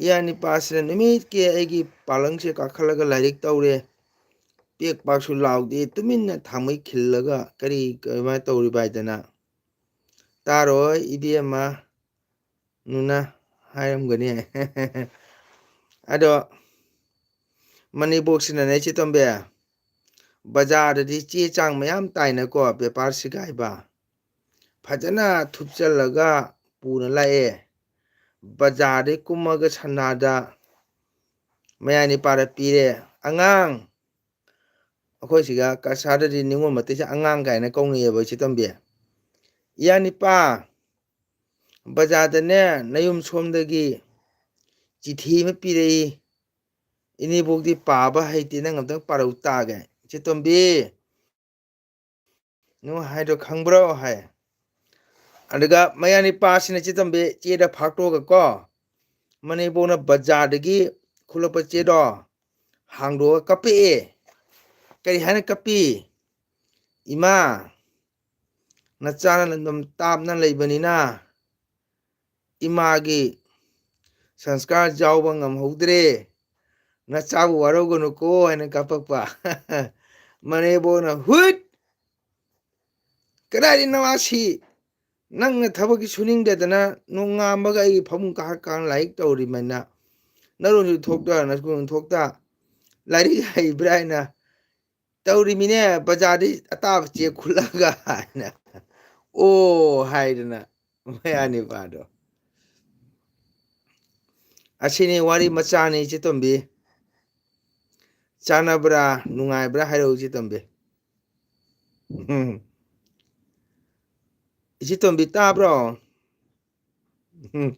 "ꯏꯌꯥ ꯅꯤꯄꯥꯁꯤꯅ ꯅꯨꯃꯤꯠꯀꯤ ꯑꯩꯒꯤ ꯄꯥꯂꯪꯁꯦ ꯀꯥꯈꯠꯂꯒ ꯂꯥꯏꯔꯤꯛ ꯇꯧꯔꯦ, ꯄꯦꯛ ꯄꯥꯛꯁꯨ ꯂꯥꯎꯗꯦ, ꯇꯨꯃꯤꯟꯅ ꯊꯥꯡꯃꯩ ꯈꯤꯜꯂꯒ ꯀꯔꯤ ꯀꯃꯥꯏꯅ ꯇꯧꯔꯤꯕ" ꯍꯥꯏꯗꯅ꯫ "ꯇꯥꯔꯣꯏ ꯏꯕꯦꯝꯃ, ꯅꯨꯅ" ꯍꯥꯏꯔꯝꯒꯅꯤ꯫ ꯑꯗꯣ ꯃꯅꯦꯝꯕꯣꯛꯁꯤꯅꯅꯦ ꯏꯆꯦ ꯇꯣꯝꯕꯤ, ꯕꯖꯥꯔꯗꯗꯤ ꯆꯦ ꯆꯥꯡ ꯃꯌꯥꯝ ꯇꯥꯏꯅꯀꯣ, ꯄꯦꯄꯔ ꯁꯤꯒꯥꯏꯕ꯫ ꯐꯖꯅ ꯊꯨꯞꯆꯜꯂꯒ ꯄꯨꯅ ꯂꯥꯛꯑꯦ꯫ ꯕꯖꯥꯔꯗꯩ ꯀꯨꯝꯃꯒ ꯁꯅꯥꯗ ꯃꯌꯥ ꯅꯤꯄꯥꯗ ꯄꯤꯔꯦ꯫ "ꯑꯉꯥꯡ", ꯑꯩꯈꯣꯏ ꯁꯤꯒ ꯀꯁꯥꯔꯗꯗꯤ ꯅꯤꯉꯣꯜ ꯃꯩꯇꯩꯁꯦ ꯑꯉꯥꯡ ꯀꯥꯏꯅ ꯀꯧꯅꯩꯌꯦꯕ ꯏꯆꯦ ꯇꯣꯝꯕꯤ꯫ "ꯏꯌꯥ ꯅꯤꯄꯥ, ꯕꯖꯥꯔꯗꯅꯦ ꯅꯌꯨꯝ ꯁꯣꯝꯗꯒꯤ ꯆꯤꯊꯤ ꯑꯃ ꯄꯤꯔꯛꯏ꯫ ꯏꯅꯦꯕꯣꯛꯇꯤ ꯄꯥꯕ ꯍꯩꯇꯦ, ꯅꯪ ꯑꯝꯇꯪ ꯄꯥꯔꯧ ꯇꯥꯒꯦ꯫ ꯏꯆꯦ ꯇꯣꯝꯕꯤ, ꯅꯨ ꯍꯥꯏꯗꯣ ꯈꯪꯕ꯭ꯔꯣ?" ꯍꯥꯏ꯫ ꯑꯗꯨꯒ ꯃꯌꯥ ꯅꯤꯄꯥꯁꯤꯅ ꯏꯆꯦ ꯇꯣꯝꯕꯤ ꯆꯦꯗ ꯐꯥꯛꯇꯣꯛꯑꯒꯀꯣ, ꯃꯅꯦꯝꯕꯣꯛꯅ ꯕꯖꯥꯔꯗꯒꯤ ꯈꯨꯜꯂꯛꯄ ꯆꯦꯗꯣ ꯍꯥꯡꯗꯣꯛꯑꯒ ꯀꯞꯄꯛꯑꯦ꯫ ꯀꯔꯤ ꯍꯥꯏꯅ ꯀꯞꯄꯤ? "ꯏꯃꯥ, ꯅꯆꯥꯅ ꯂꯝꯗꯝ ꯇꯥꯞꯅ ꯂꯩꯕꯅꯤꯅ ꯏꯃꯥꯒꯤ ꯁꯪꯁꯀꯥꯔ ꯌꯥꯎꯕ ꯉꯝꯍꯧꯗ꯭ꯔꯦ, ꯅꯆꯥꯕꯨ ꯋꯥꯔꯧꯒꯅꯨꯀꯣ" ꯍꯥꯏꯅ ꯀꯞꯄꯛꯄ꯫ ꯃꯅꯦꯝꯕꯣꯛꯅ, "ꯍꯨꯠ! ꯀꯗꯥꯏꯗꯒꯤ ꯅꯋꯥꯁꯤ? ꯅꯪꯅ ꯊꯕꯛꯀꯤ ꯁꯨꯅꯤꯡꯗꯗꯅ ꯅꯣꯡꯉꯥꯟꯕꯒ ꯑꯩꯒꯤ ꯐꯃꯨꯡ ꯀꯥꯈꯠ ꯀꯥꯈꯠ ꯂꯥꯏꯔꯤꯛ ꯇꯧꯔꯤꯃꯥꯏꯅ, ꯅꯔꯣꯟꯁꯨ ꯊꯣꯛꯇ, ꯅꯈꯣꯟꯁꯨ ꯊꯣꯛꯇ, ꯂꯥꯏꯔꯤꯛ ꯍꯩꯕ꯭ꯔꯥ ꯍꯥꯏꯅ ꯇꯧꯔꯤꯃꯤꯅꯦ, ꯕꯖꯥꯔꯗꯒꯤ ꯑꯇꯥꯕ ꯆꯦ ꯈꯨꯜꯂꯒ" ꯍꯥꯏꯅ꯫ "ꯑꯣ" ꯍꯥꯏꯗꯅ ꯃꯌꯥ ꯅꯤꯄꯥꯗꯣ꯫ ꯑꯁꯤꯅꯤ ꯋꯥꯔꯤ ꯃꯆꯥꯅꯤ, ꯏꯆꯦ ꯇꯣꯝꯕꯤ꯫ ꯆꯥꯟꯅꯕ꯭ꯔꯥ, ꯅꯨꯡꯉꯥꯏꯕ꯭ꯔꯥ ꯍꯥꯏꯔꯛꯎ, ꯏꯆꯦ ꯇꯣꯝꯕꯤ꯫ ꯎꯝ꯫ ꯏꯆꯦ ꯇꯣꯝꯕꯤ ꯇꯥꯕ꯭ꯔꯣ? ꯎꯝ꯫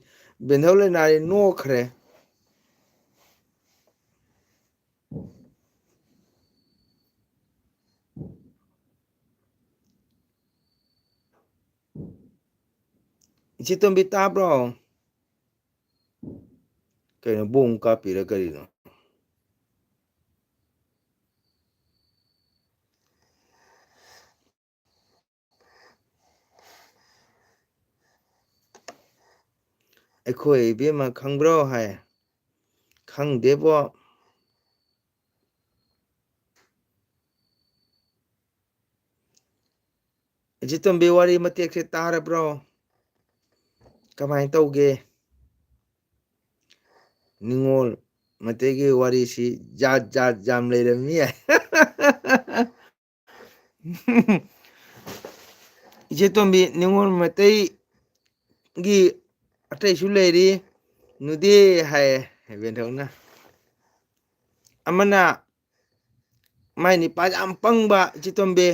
ꯕꯦꯟꯊꯧ ꯂꯩꯅꯥꯔꯤ ꯅꯣꯛꯈ꯭ꯔꯦ꯫ ꯏꯆꯦ ꯇꯣꯝꯕꯤ ꯇꯥꯕ꯭ꯔꯣ? ꯀꯩꯅꯣ, ꯕꯣꯝ ꯀꯥꯞꯄꯤꯔ ꯀꯔꯤꯅꯣ? "ꯑꯩꯈꯣꯏ ꯏꯕꯦꯝꯃ ꯈꯪꯕ꯭ꯔꯣ?" ꯍꯥꯏ꯫ "ꯈꯪꯗꯦꯕꯣ꯫ ꯏꯆꯦ ꯇꯣꯝꯕꯤ, ꯋꯥꯔꯤ ꯃꯇꯦꯛꯁꯦ ꯇꯥꯔꯕ꯭ꯔꯣ? ꯀꯃꯥꯏꯅ ꯇꯧꯒꯦ?" ꯅꯤꯉꯣꯜ ꯃꯩꯇꯩꯒꯤ ꯋꯥꯔꯤꯁꯤ ꯖꯥꯠ ꯖꯥꯠ ꯌꯥꯝ ꯂꯩꯔꯝꯃꯤ ꯍꯥꯏ꯫ ꯏꯆꯦ ꯇꯣꯝꯕꯤ, ꯅꯤꯉꯣꯜ ꯃꯩꯇꯩꯒꯤ ꯑꯇꯩꯁꯨ ꯂꯩꯔꯤ, ꯅꯨꯗꯦ ꯍꯥꯏꯌꯦ ꯕꯦꯟꯊꯧꯅ꯫ ꯑꯃꯅ ꯃꯥꯏ ꯅꯤꯄꯥ ꯌꯥꯝ ꯄꯪꯕ, ꯏꯆꯦ ꯇꯣꯝꯕꯤ,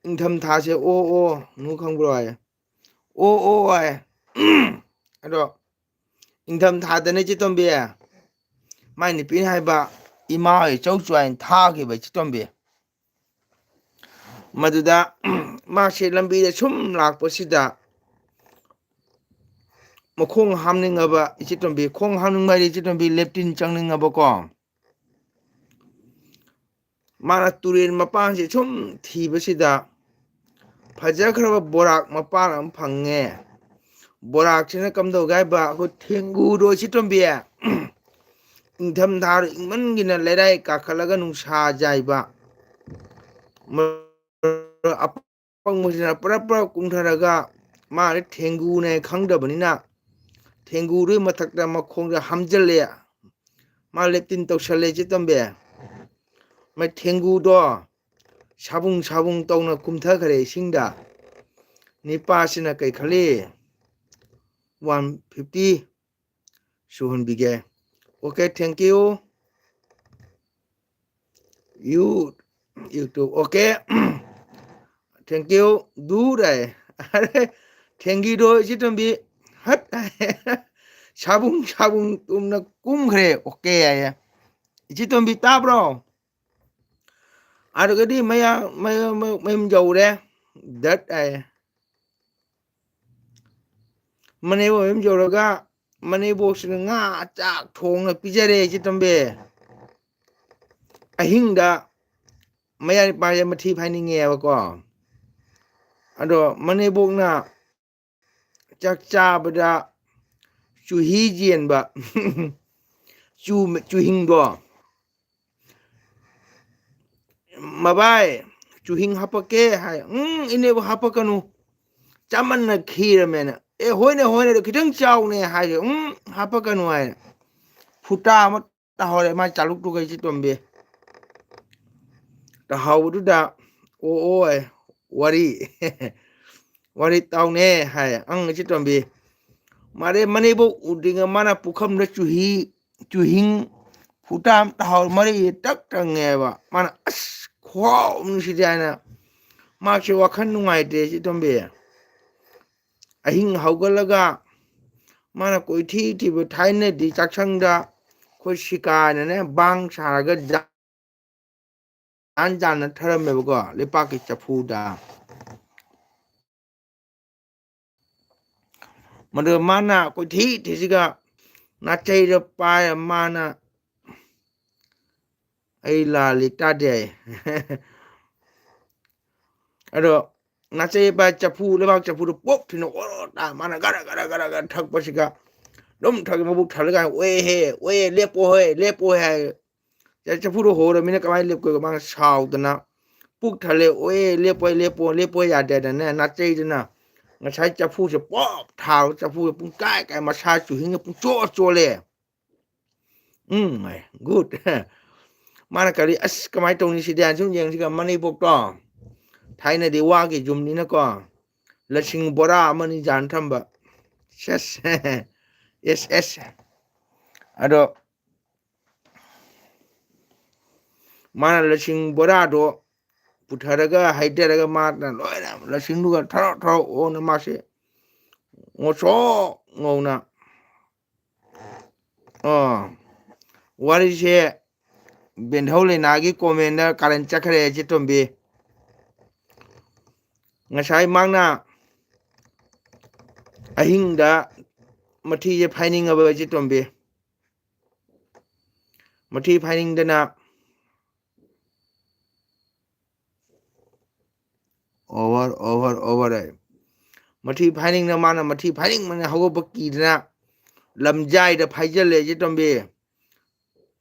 ꯏꯪꯊꯝꯊꯥꯁꯦ "ꯑꯣ, ꯑꯣ, ꯅꯨ ꯈꯪꯕ꯭ꯔꯣ?" ꯍꯥꯏꯌꯦ꯫ "ꯑꯣ, ꯑꯣ" ꯍꯥꯏ꯫ ꯑꯗꯣ ꯏꯪꯊꯝꯊꯥꯗꯅꯦ, ꯏꯆꯦ ꯇꯣꯝꯕꯤ, ꯃꯥꯏ ꯅꯨꯄꯤꯅ ꯍꯥꯏꯕ, ꯏꯃꯥ ꯍꯣꯏ ꯆꯧ ꯆꯣ ꯍꯥꯏꯅ ꯊꯥꯈꯤꯕ, ꯏꯆꯦ ꯇꯣꯝꯕꯤ꯫ ꯃꯗꯨꯗ ꯃꯥꯁꯦ ꯂꯝꯕꯤꯗ ꯁꯨꯝ ꯂꯥꯛꯄꯁꯤꯗ ꯃꯈꯣꯡ ꯍꯥꯝꯅꯤꯡꯉꯕ ꯏꯆꯦ ꯇꯣꯝꯕꯤ, ꯈꯣꯡ ꯍꯥꯝꯅꯤꯡꯕ ꯍꯥꯏꯗꯤ ꯏꯆꯦ ꯇꯣꯝꯕꯤ ꯂꯦꯇ꯭ꯔꯤꯟ ꯆꯪꯅꯤꯡꯉꯕꯀꯣ꯫ ꯃꯥꯅ ꯇꯨꯔꯦꯜ ꯃꯄꯥꯟꯁꯦ ꯁꯨꯝ ꯊꯤꯕꯁꯤꯗ ꯐꯖꯈ꯭ꯔꯕ ꯕꯣꯔꯥꯛ ꯃꯄꯥꯟ ꯑꯃ ꯐꯪꯉꯦ꯫ ꯕꯣꯔꯥꯛꯁꯤꯅ ꯀꯝꯗꯧꯒꯦ ꯍꯥꯏꯕ, ꯑꯩꯈꯣꯏ ꯊꯦꯡꯒꯨꯗꯣ ꯏꯆꯦ ꯇꯣꯝꯕꯤ, ꯏꯪꯊꯝꯊꯥꯗ ꯏꯪꯃꯟꯒꯤꯅ ꯂꯩꯔꯥꯏ ꯀꯥꯈꯠꯂꯒ ꯅꯨꯡꯁꯥ ꯌꯥꯏꯕ꯫ ꯃ-, ꯑꯄꯪꯕꯁꯤꯅ ꯄꯨꯔꯞ ꯄꯨꯔꯞ ꯀꯨꯝꯊꯔꯒ ꯃꯥꯗꯤ ꯊꯦꯡꯒꯨꯅꯦ ꯈꯪꯗꯕꯅꯤꯅ ꯊꯦꯡꯒꯨꯗꯨꯒꯤ ꯃꯊꯛꯇ ꯃꯈꯣꯡꯗ ꯍꯥꯝꯖꯜꯂꯦ꯫ ꯃꯥ ꯂꯦꯇ꯭ꯔꯤꯟ ꯇꯧꯁꯜꯂꯦ ꯏꯆꯦ ꯇꯣꯝꯕꯤ꯫ ꯃꯥꯏ ꯊꯦꯡꯒꯨꯗꯣ ꯁꯥꯕꯨꯡ ꯁꯥꯕꯨꯡ ꯇꯧꯅ ꯀꯨꯝꯊꯈ꯭ꯔꯦ ꯏꯁꯤꯡꯗ꯫ ꯅꯤꯄꯥꯁꯤꯅ ꯀꯩ ꯈꯜꯂꯤ? ꯋꯥꯟ ꯐꯤꯐꯇꯤ ꯁꯨꯍꯟꯕꯤꯒꯦ꯫ Okay, thank you꯫ You, YouTube, okay꯫ Thank you꯫ ꯗꯨ ꯍꯥꯏ꯫ ꯑꯔꯦ, ꯊꯦꯡꯒꯤꯗꯣ ꯏꯆꯦ ꯇꯣꯝꯕꯤ, ꯍꯠ ꯍꯥꯏ꯫ ꯁꯥꯕꯨꯡ ꯁꯥꯕꯨꯡ ꯇꯨꯝꯅ ꯀꯨꯝꯈ꯭ꯔꯦ꯫ Okay ꯍꯥꯏꯌꯦ꯫ ꯏꯆꯦ ꯇꯣꯝꯕꯤ ꯇꯥꯕ꯭ꯔꯣ? ꯑꯗꯨꯒꯗꯤ ꯃꯌꯥ-, ꯃꯌꯥ-, ꯃꯌꯨꯝ ꯌꯧꯔꯦ꯫ ꯗꯠ ꯍꯥꯏꯌꯦ꯫ ꯃꯅꯦꯝꯕꯣꯛ ꯃꯌꯨꯝ ꯌꯧꯔꯒ ꯃꯅꯦꯝꯕꯣꯛꯁꯤꯅ ꯉꯥ ꯆꯥꯛ ꯊꯣꯡꯅ ꯄꯤꯖꯔꯦ ꯏꯆꯦ ꯇꯣꯝꯕꯤ꯫ ꯑꯍꯤꯡꯗ ꯃꯌꯥ ꯅꯤꯄꯥꯁꯦ ꯃꯊꯤ ꯐꯥꯏꯅꯤꯡꯉꯦꯕꯀꯣ꯫ ꯑꯗꯣ ꯃꯅꯦꯝꯕꯣꯛꯅ ꯆꯥꯛ ꯆꯥꯕꯗ ꯆꯨꯍꯤ ꯆꯦꯟꯕ, ꯆꯨ-, ꯆꯨꯍꯤꯡꯗꯣ, "ꯃꯕꯥꯏ, ꯆꯨꯍꯤꯡ ꯍꯥꯄꯛꯀꯦ?" ꯍꯥꯏ꯫ "ꯎꯝ, ꯏꯅꯦꯕꯨ ꯍꯥꯄꯛꯀꯅꯨ, ꯆꯥꯃꯟꯅ ꯈꯤꯔꯝꯃꯦꯅ꯫" "ꯑꯦ, ꯍꯣꯏꯅꯦ, ꯍꯣꯏꯅꯦ, ꯑꯗꯣ ꯈꯤꯇꯪ ꯆꯥꯎꯅꯦ" ꯍꯥꯏꯁꯦ꯫ "ꯎꯝ, ꯍꯥꯄꯛꯀꯅꯨ" ꯍꯥꯏꯅ ꯐꯨꯇꯥ ꯑꯃ ꯇꯥꯍꯧꯔꯦ ꯃꯥꯏ ꯆꯥꯂꯨꯛꯇꯨꯒ ꯏꯆꯦ ꯇꯣꯝꯕꯤ꯫ ꯇꯥꯍꯧꯕꯗꯨꯗ, "ꯑꯣ, ꯑꯣ, ꯑꯦ, ꯋꯥꯔꯤ, ꯋꯥꯔꯤ ꯇꯥꯎꯅꯦ" ꯍꯥꯏ꯫ "ꯑꯪ ꯏꯆꯦ ꯇꯣꯝꯕꯤ, ꯃꯥꯔꯦ ꯃꯅꯦꯝꯕꯣꯛ ꯎꯗ꯭ꯔꯤꯉꯩ ꯃꯥꯅ ꯄꯨꯈꯝꯗ ꯆꯨꯍꯤ, ꯆꯨꯍꯤꯡ ꯐꯨꯇꯥ ꯑꯃ ꯇꯥꯍꯧꯔꯦ, ꯃꯔꯩ ꯇꯛ ꯇꯪꯉꯦꯕ꯫ ꯃꯥꯅ ꯑꯁ ꯈꯨꯍꯥꯎ ꯑꯃꯅꯤ ꯁꯤꯗꯤ" ꯍꯥꯏꯅ ꯃꯥꯁꯦ ꯋꯥꯈꯜ ꯅꯨꯡꯉꯥꯏꯇ꯭ꯔꯦ ꯏꯆꯦ ꯇꯣꯝꯕꯤ꯫ ꯑꯍꯤꯡ ꯍꯧꯒꯠꯂꯒ ꯃꯥꯅ ꯀꯣꯏꯊꯤ ꯊꯤꯕ, ꯊꯥꯏꯅꯗꯤ ꯆꯥꯛꯁꯪꯗ ꯑꯩꯈꯣꯏ ꯁꯤꯀꯥꯅꯅꯦ ꯕꯥꯡ ꯁꯥꯔꯒ ꯖꯥꯟ ꯖꯥꯟꯅ ꯊꯔꯝꯃꯦꯕꯀꯣ, ꯂꯩꯄꯥꯛꯀꯤ ꯆꯐꯨꯗ꯫ ꯃꯗꯨꯒ ꯃꯥꯅ ꯀꯣꯏꯊꯤ ꯊꯤꯁꯤꯒ ꯅꯥꯆꯩꯗ ꯄꯥꯏꯔ ꯃꯥꯅ, "ꯑꯩ ꯂꯥꯜꯂꯤ, ꯇꯥꯗꯦ" ꯍꯥꯏ꯫ ꯑꯗꯣ ꯅꯥꯆꯩ ꯄꯥꯏ ꯆꯐꯨ, ꯂꯩꯕꯥꯛ ꯆꯐꯨꯗꯣ ꯄꯣꯞ ꯊꯤꯅ ꯑꯣꯔꯣ ꯇꯥ ꯃꯥꯅ ꯒꯔ ꯒꯔ ꯒꯔ ꯒꯔ ꯊꯛꯄꯁꯤꯒ ꯑꯗꯨꯝ ꯊꯛꯑꯦ, ꯃꯕꯨꯛ ꯊꯜꯂꯒ, "ꯑꯣꯑꯦ ꯍꯦ, ꯑꯣꯑꯦ, ꯂꯦꯞꯄꯣ ꯍꯦ, ꯂꯦꯞꯄꯣ ꯍꯦ" ꯍꯥꯏ꯫ ꯆꯐꯨꯗꯣ ꯍꯣꯔꯃꯤꯅ ꯀꯃꯥꯏꯅ ꯂꯦꯞꯀꯣꯏꯕ? ꯃꯥꯅ ꯁꯥꯎꯗꯅ, ꯄꯨꯛ ꯊꯜꯂꯦ, "ꯑꯣꯑꯦ, ꯂꯦꯞꯄꯣ, ꯂꯦꯞꯄꯣ, ꯂꯦꯞꯄꯣ" ꯌꯥꯗꯦꯗꯅ ꯅꯥꯆꯩꯗꯨꯅ ꯉꯁꯥꯏ ꯆꯐꯨꯁꯦ ꯄꯣꯞ ꯊꯥꯕ, ꯆꯐꯨꯁꯦ ꯄꯨꯡ ꯀꯥꯏ ꯀꯥꯏ, ꯃꯁꯥ ꯆꯨꯍꯤꯡꯅ ꯄꯨꯡꯆꯣꯠ ꯆꯣꯠꯂꯦ꯫ ꯎꯝ, ꯍꯥꯏ, "Good"꯫ ꯃꯥꯅ ꯀꯔꯤ, "ꯑꯁ, ꯀꯃꯥꯏꯅ ꯇꯧꯅꯤ ꯁꯤꯗꯤ?" ꯍꯥꯏꯅ ꯁꯨꯝ ꯌꯦꯡꯁꯤꯒ ꯃꯅꯦꯝꯕꯣꯛꯇꯣ ꯊꯥꯏꯅꯗꯤ ꯋꯥꯒꯤ ꯌꯨꯝꯅꯤꯅꯀꯣ, ꯂꯁꯤꯡ ꯕꯣꯔꯥ ꯑꯃꯅꯤ ꯌꯥꯟ ꯊꯝꯕ꯫ ꯁꯦꯁ꯫ ꯑꯦꯁ ꯑꯦꯁ꯫ ꯑꯗꯣ ꯃꯥꯅ ꯂꯁꯤꯡ ꯕꯣꯔꯥꯗꯣ ꯄꯨꯊꯔꯒ, ꯍꯩꯊꯔꯒ, ꯃꯥꯅ ꯂꯣꯏꯅ ꯂꯁꯤꯡꯗꯨꯒ ꯊꯔꯣ ꯊꯔꯣ ꯑꯣꯟꯅ ꯃꯥꯁꯦ ꯉꯧꯁꯣꯛ ꯉꯧꯅ, ꯑꯣ, ꯋꯥꯔꯤꯁꯦ ꯕꯦꯟꯙꯧ ꯂꯩꯅꯥꯒꯤ comment ꯀꯥꯔꯟ ꯆꯠꯈ꯭ꯔꯦ, ꯆꯦꯇꯣꯝꯕꯤ꯫ ꯉꯁꯥꯏ ꯃꯥꯅ ꯑꯍꯤꯡꯗ ꯃꯊꯤꯁꯦ ꯐꯥꯏꯅꯤꯡꯉꯕ, ꯆꯦꯇꯣꯝꯕꯤ? ꯃꯊꯤ ꯐꯥꯏꯅꯤꯡꯗꯅ, over, over, over ꯍꯥꯏ꯫ ꯃꯊꯤ ꯐꯥꯏꯅꯤꯡꯅ ꯃꯥꯅ ꯃꯊꯤ ꯐꯥꯏꯅꯤꯡꯕꯅ ꯍꯧꯒꯠꯄ ꯀꯤꯗꯅ ꯂꯝꯖꯥꯏꯗ ꯐꯥꯏꯖꯜꯂꯦ, ꯆꯦꯇꯣꯝꯕꯤ꯫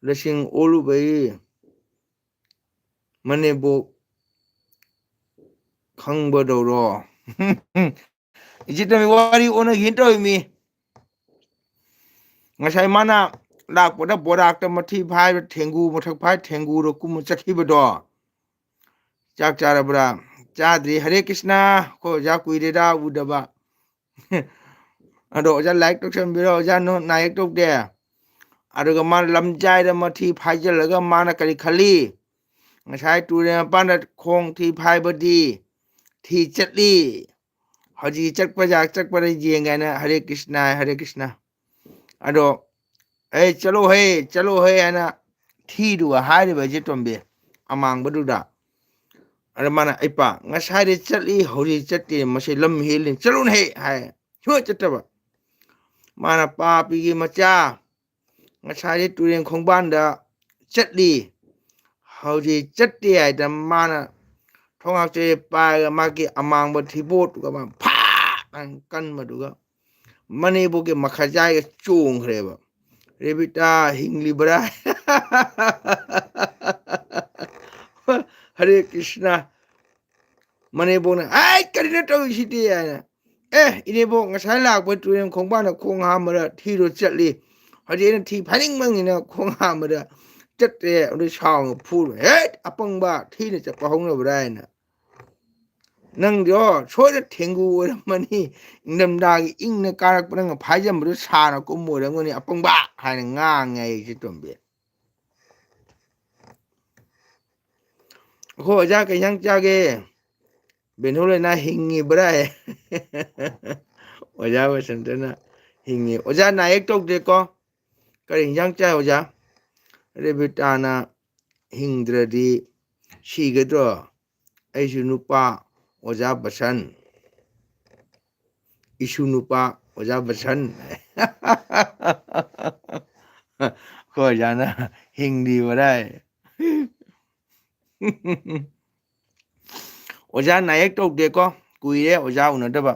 ꯂꯁꯤꯡ ꯑꯣꯜꯂꯨꯕꯩ ꯃꯅꯦꯝꯕꯣꯛ ꯈꯪꯕꯗꯧꯔꯣ? ꯏꯆꯦ ꯇꯣꯝꯕꯤ, ꯋꯥꯔꯤ ꯑꯣꯟꯅꯈꯤꯅ ꯇꯧꯔꯤꯃꯤ꯫ ꯉꯁꯥꯏ ꯃꯥꯅ ꯂꯥꯛꯄꯗ ꯕꯣꯔꯥꯛꯇ ꯃꯊꯤ ꯐꯥꯏꯕ, ꯊꯦꯡꯒꯨ ꯃꯊꯛ ꯐꯥꯏ, ꯊꯦꯡꯒꯨꯗꯣ ꯀꯨꯝꯃ ꯆꯠꯈꯤꯕꯗꯣ꯫ ꯆꯥꯛ ꯆꯥꯔꯕ꯭ꯔꯥ? ꯆꯥꯗ꯭ꯔꯤ꯫ ꯍꯔꯦ ꯀ꯭ꯔꯤꯁꯅ, ꯑꯩꯈꯣꯏ ꯑꯣꯖꯥ ꯀꯨꯏꯔꯦꯗ ꯎꯗꯕ꯫ ꯑꯗꯣ ꯑꯣꯖꯥ like ꯇꯧꯁꯟꯕꯤꯔꯣ, ꯑꯣꯖꯥ ꯅꯣ ꯅꯥꯌꯦꯛ ꯇꯧꯗꯦ꯫ ꯑꯗꯨꯒ ꯃꯥꯅ ꯂꯝꯖꯥꯏꯗ ꯃꯊꯤ ꯐꯥꯏꯖꯤꯜꯂꯒ ꯃꯥꯅ ꯀꯔꯤ ꯈꯜꯂꯤ? ꯉꯁꯥꯏ ꯇꯨꯔꯦꯜ ꯃꯄꯥꯟꯗ ꯈꯣꯡ ꯊꯤ ꯐꯥꯏꯕꯗꯤ ꯊꯤ ꯆꯠꯂꯤ꯫ ꯍꯧꯖꯤꯛ ꯆꯠꯄ ꯖꯥ-, ꯆꯠꯄꯗ ꯌꯦꯡꯒꯦ ꯍꯥꯏꯅ ꯍꯔꯦ ꯀ꯭ꯔꯤꯁꯅ, ꯍꯔꯦ ꯀ꯭ꯔꯤꯁꯅ꯫ ꯑꯗꯣ, "ꯑꯦ, ꯆꯠꯂꯣꯍꯦ, ꯆꯠꯂꯣꯍꯦ" ꯍꯥꯏꯅ ꯊꯤꯗꯨꯒ ꯍꯥꯏꯔꯤꯕ ꯏꯆꯦ ꯇꯣꯝꯕꯤ ꯑꯃꯥꯡꯕꯗꯨꯗ꯫ ꯑꯗ ꯃꯥꯅ, "ꯑꯩ ꯄꯥ, ꯉꯁꯥꯏꯗꯤ ꯆꯠꯂꯤ, ꯍꯧꯖꯤꯛ ꯆꯠꯇꯦ, ꯃꯁꯤ ꯂꯝ ꯍꯦꯜꯂꯤ, ꯆꯠꯂꯨꯅꯍꯦ" ꯍꯥꯏ꯫ ꯁꯨꯡꯆꯠ ꯆꯠꯇꯕ꯫ ꯃꯥꯅ ꯄꯥꯄꯤꯒꯤ ꯃꯆꯥ ꯉꯁꯥꯏꯗꯤ ꯇꯨꯔꯦꯟ ꯈꯣꯡꯕꯥꯟꯗ ꯆꯠꯂꯤ, ꯍꯧꯖꯤꯛ ꯆꯠꯇꯦ ꯍꯥꯏꯗꯅ ꯃꯥꯅ ꯊꯣꯡꯉꯥꯛꯆꯦ ꯄꯥꯏꯔꯒ ꯃꯥꯒꯤ ꯑꯃꯥꯡꯕ ꯊꯤꯕꯣꯠꯇꯨꯒ ꯃꯥ ꯐꯥꯛ ꯍꯥꯏꯅ ꯀꯟꯕꯗꯨꯒ ꯃꯅꯦꯕꯣꯛꯀꯤ ꯃꯈꯥꯖꯥꯏꯒ ꯆꯣꯡꯈ꯭ꯔꯦꯕ꯫ "ꯔꯦꯕꯤꯇꯥ ꯍꯤꯡꯂꯤꯕ꯭ꯔꯥ?" "ꯍꯔꯦ ꯀ꯭ꯔꯤꯁꯅ"꯫ ꯃꯅꯦꯕꯣꯛꯅ, "ꯑꯩ ꯀꯔꯤꯅꯣ ꯇꯧꯔꯤꯁꯤꯗꯤ?" ꯍꯥꯏꯅ꯫ "ꯑꯦ, ꯏꯅꯦꯕꯣꯛ, ꯉꯁꯥꯏ ꯂꯥꯛꯄ ꯇꯨꯔꯦꯟ ꯈꯣꯡꯕꯥꯟꯗ ꯈꯣꯡ ꯍꯥꯝꯕꯗ ꯊꯤꯔꯣ ꯆꯠꯂꯤ꯫ ꯍꯧꯖꯤꯛ ꯑꯩꯅ ꯊꯤ ꯐꯥꯏꯅꯤꯡꯕꯅꯤꯅ ꯈꯣꯡ ꯍꯥꯝꯕꯗ ꯆꯠꯇ꯭ꯔꯦ", ꯑꯗꯨ ꯁꯥꯎꯅ ꯐꯨꯔꯦ꯫ "ꯍꯦꯠ, ꯑꯄꯪꯕ, ꯊꯤꯅ ꯆꯠꯄ ꯍꯧꯅꯕ꯭ꯔꯥ?" ꯍꯥꯏꯅ꯫ "ꯅꯪꯗꯣ ꯁꯣꯏꯗꯅ ꯊꯦꯡꯒꯨ ꯑꯣꯏꯔꯝꯃꯅꯤ, ꯏꯪꯊꯝꯊꯥꯒꯤ ꯏꯪꯅ ꯀꯥꯔꯛꯄ ꯅꯪꯅ ꯐꯥꯏꯖꯝꯕꯗꯣ ꯁꯥꯅ ꯀꯨꯝꯕ ꯑꯣꯏꯔꯝꯒꯅꯤ, ꯑꯄꯪꯕ", ꯍꯥꯏꯅ ꯉꯥꯡꯉꯦ ꯑꯩꯁꯦ ꯇꯣꯝꯕꯤ꯫ ꯑꯩꯈꯣꯏ ꯑꯣꯖꯥ ꯀꯩ ꯏꯟꯖꯥꯡ ꯆꯥꯒꯦ? ꯕꯦꯟꯍꯧ ꯂꯩꯅꯥ ꯍꯤꯡꯉꯤꯕ꯭ꯔꯥ? ꯑꯣꯖꯥ ꯕꯁꯟꯇꯅ ꯍꯤꯡꯉꯤ꯫ ꯑꯣꯖꯥ ꯅꯥꯌꯦꯛ ꯇꯧꯗꯦꯀꯣ? ꯀꯔꯤ ꯏꯟꯖꯥꯡ ꯆꯥꯏ ꯑꯣꯖꯥ? ꯔꯦꯕꯤꯇꯥꯅ ꯍꯤꯡꯗ꯭ꯔꯗꯤ ꯁꯤꯒꯗ꯭ꯔꯣ? ꯑꯩꯁꯨ ꯅꯨꯄꯥ ꯑꯣꯖꯥ ꯕꯁꯟ꯫ ꯏꯁꯨ ꯅꯨꯄꯥ ꯑꯣꯖꯥ ꯕꯁꯟ꯫ ꯑꯩꯈꯣꯏ ꯑꯣꯖꯥꯅ ꯍꯤꯡꯂꯤꯕꯔꯥ? ꯑꯣꯖꯥ ꯅꯥꯌꯦꯛ ꯇꯧꯗꯦꯀꯣ, ꯀꯨꯏꯔꯦ ꯑꯣꯖꯥ ꯎꯅꯗꯕ꯫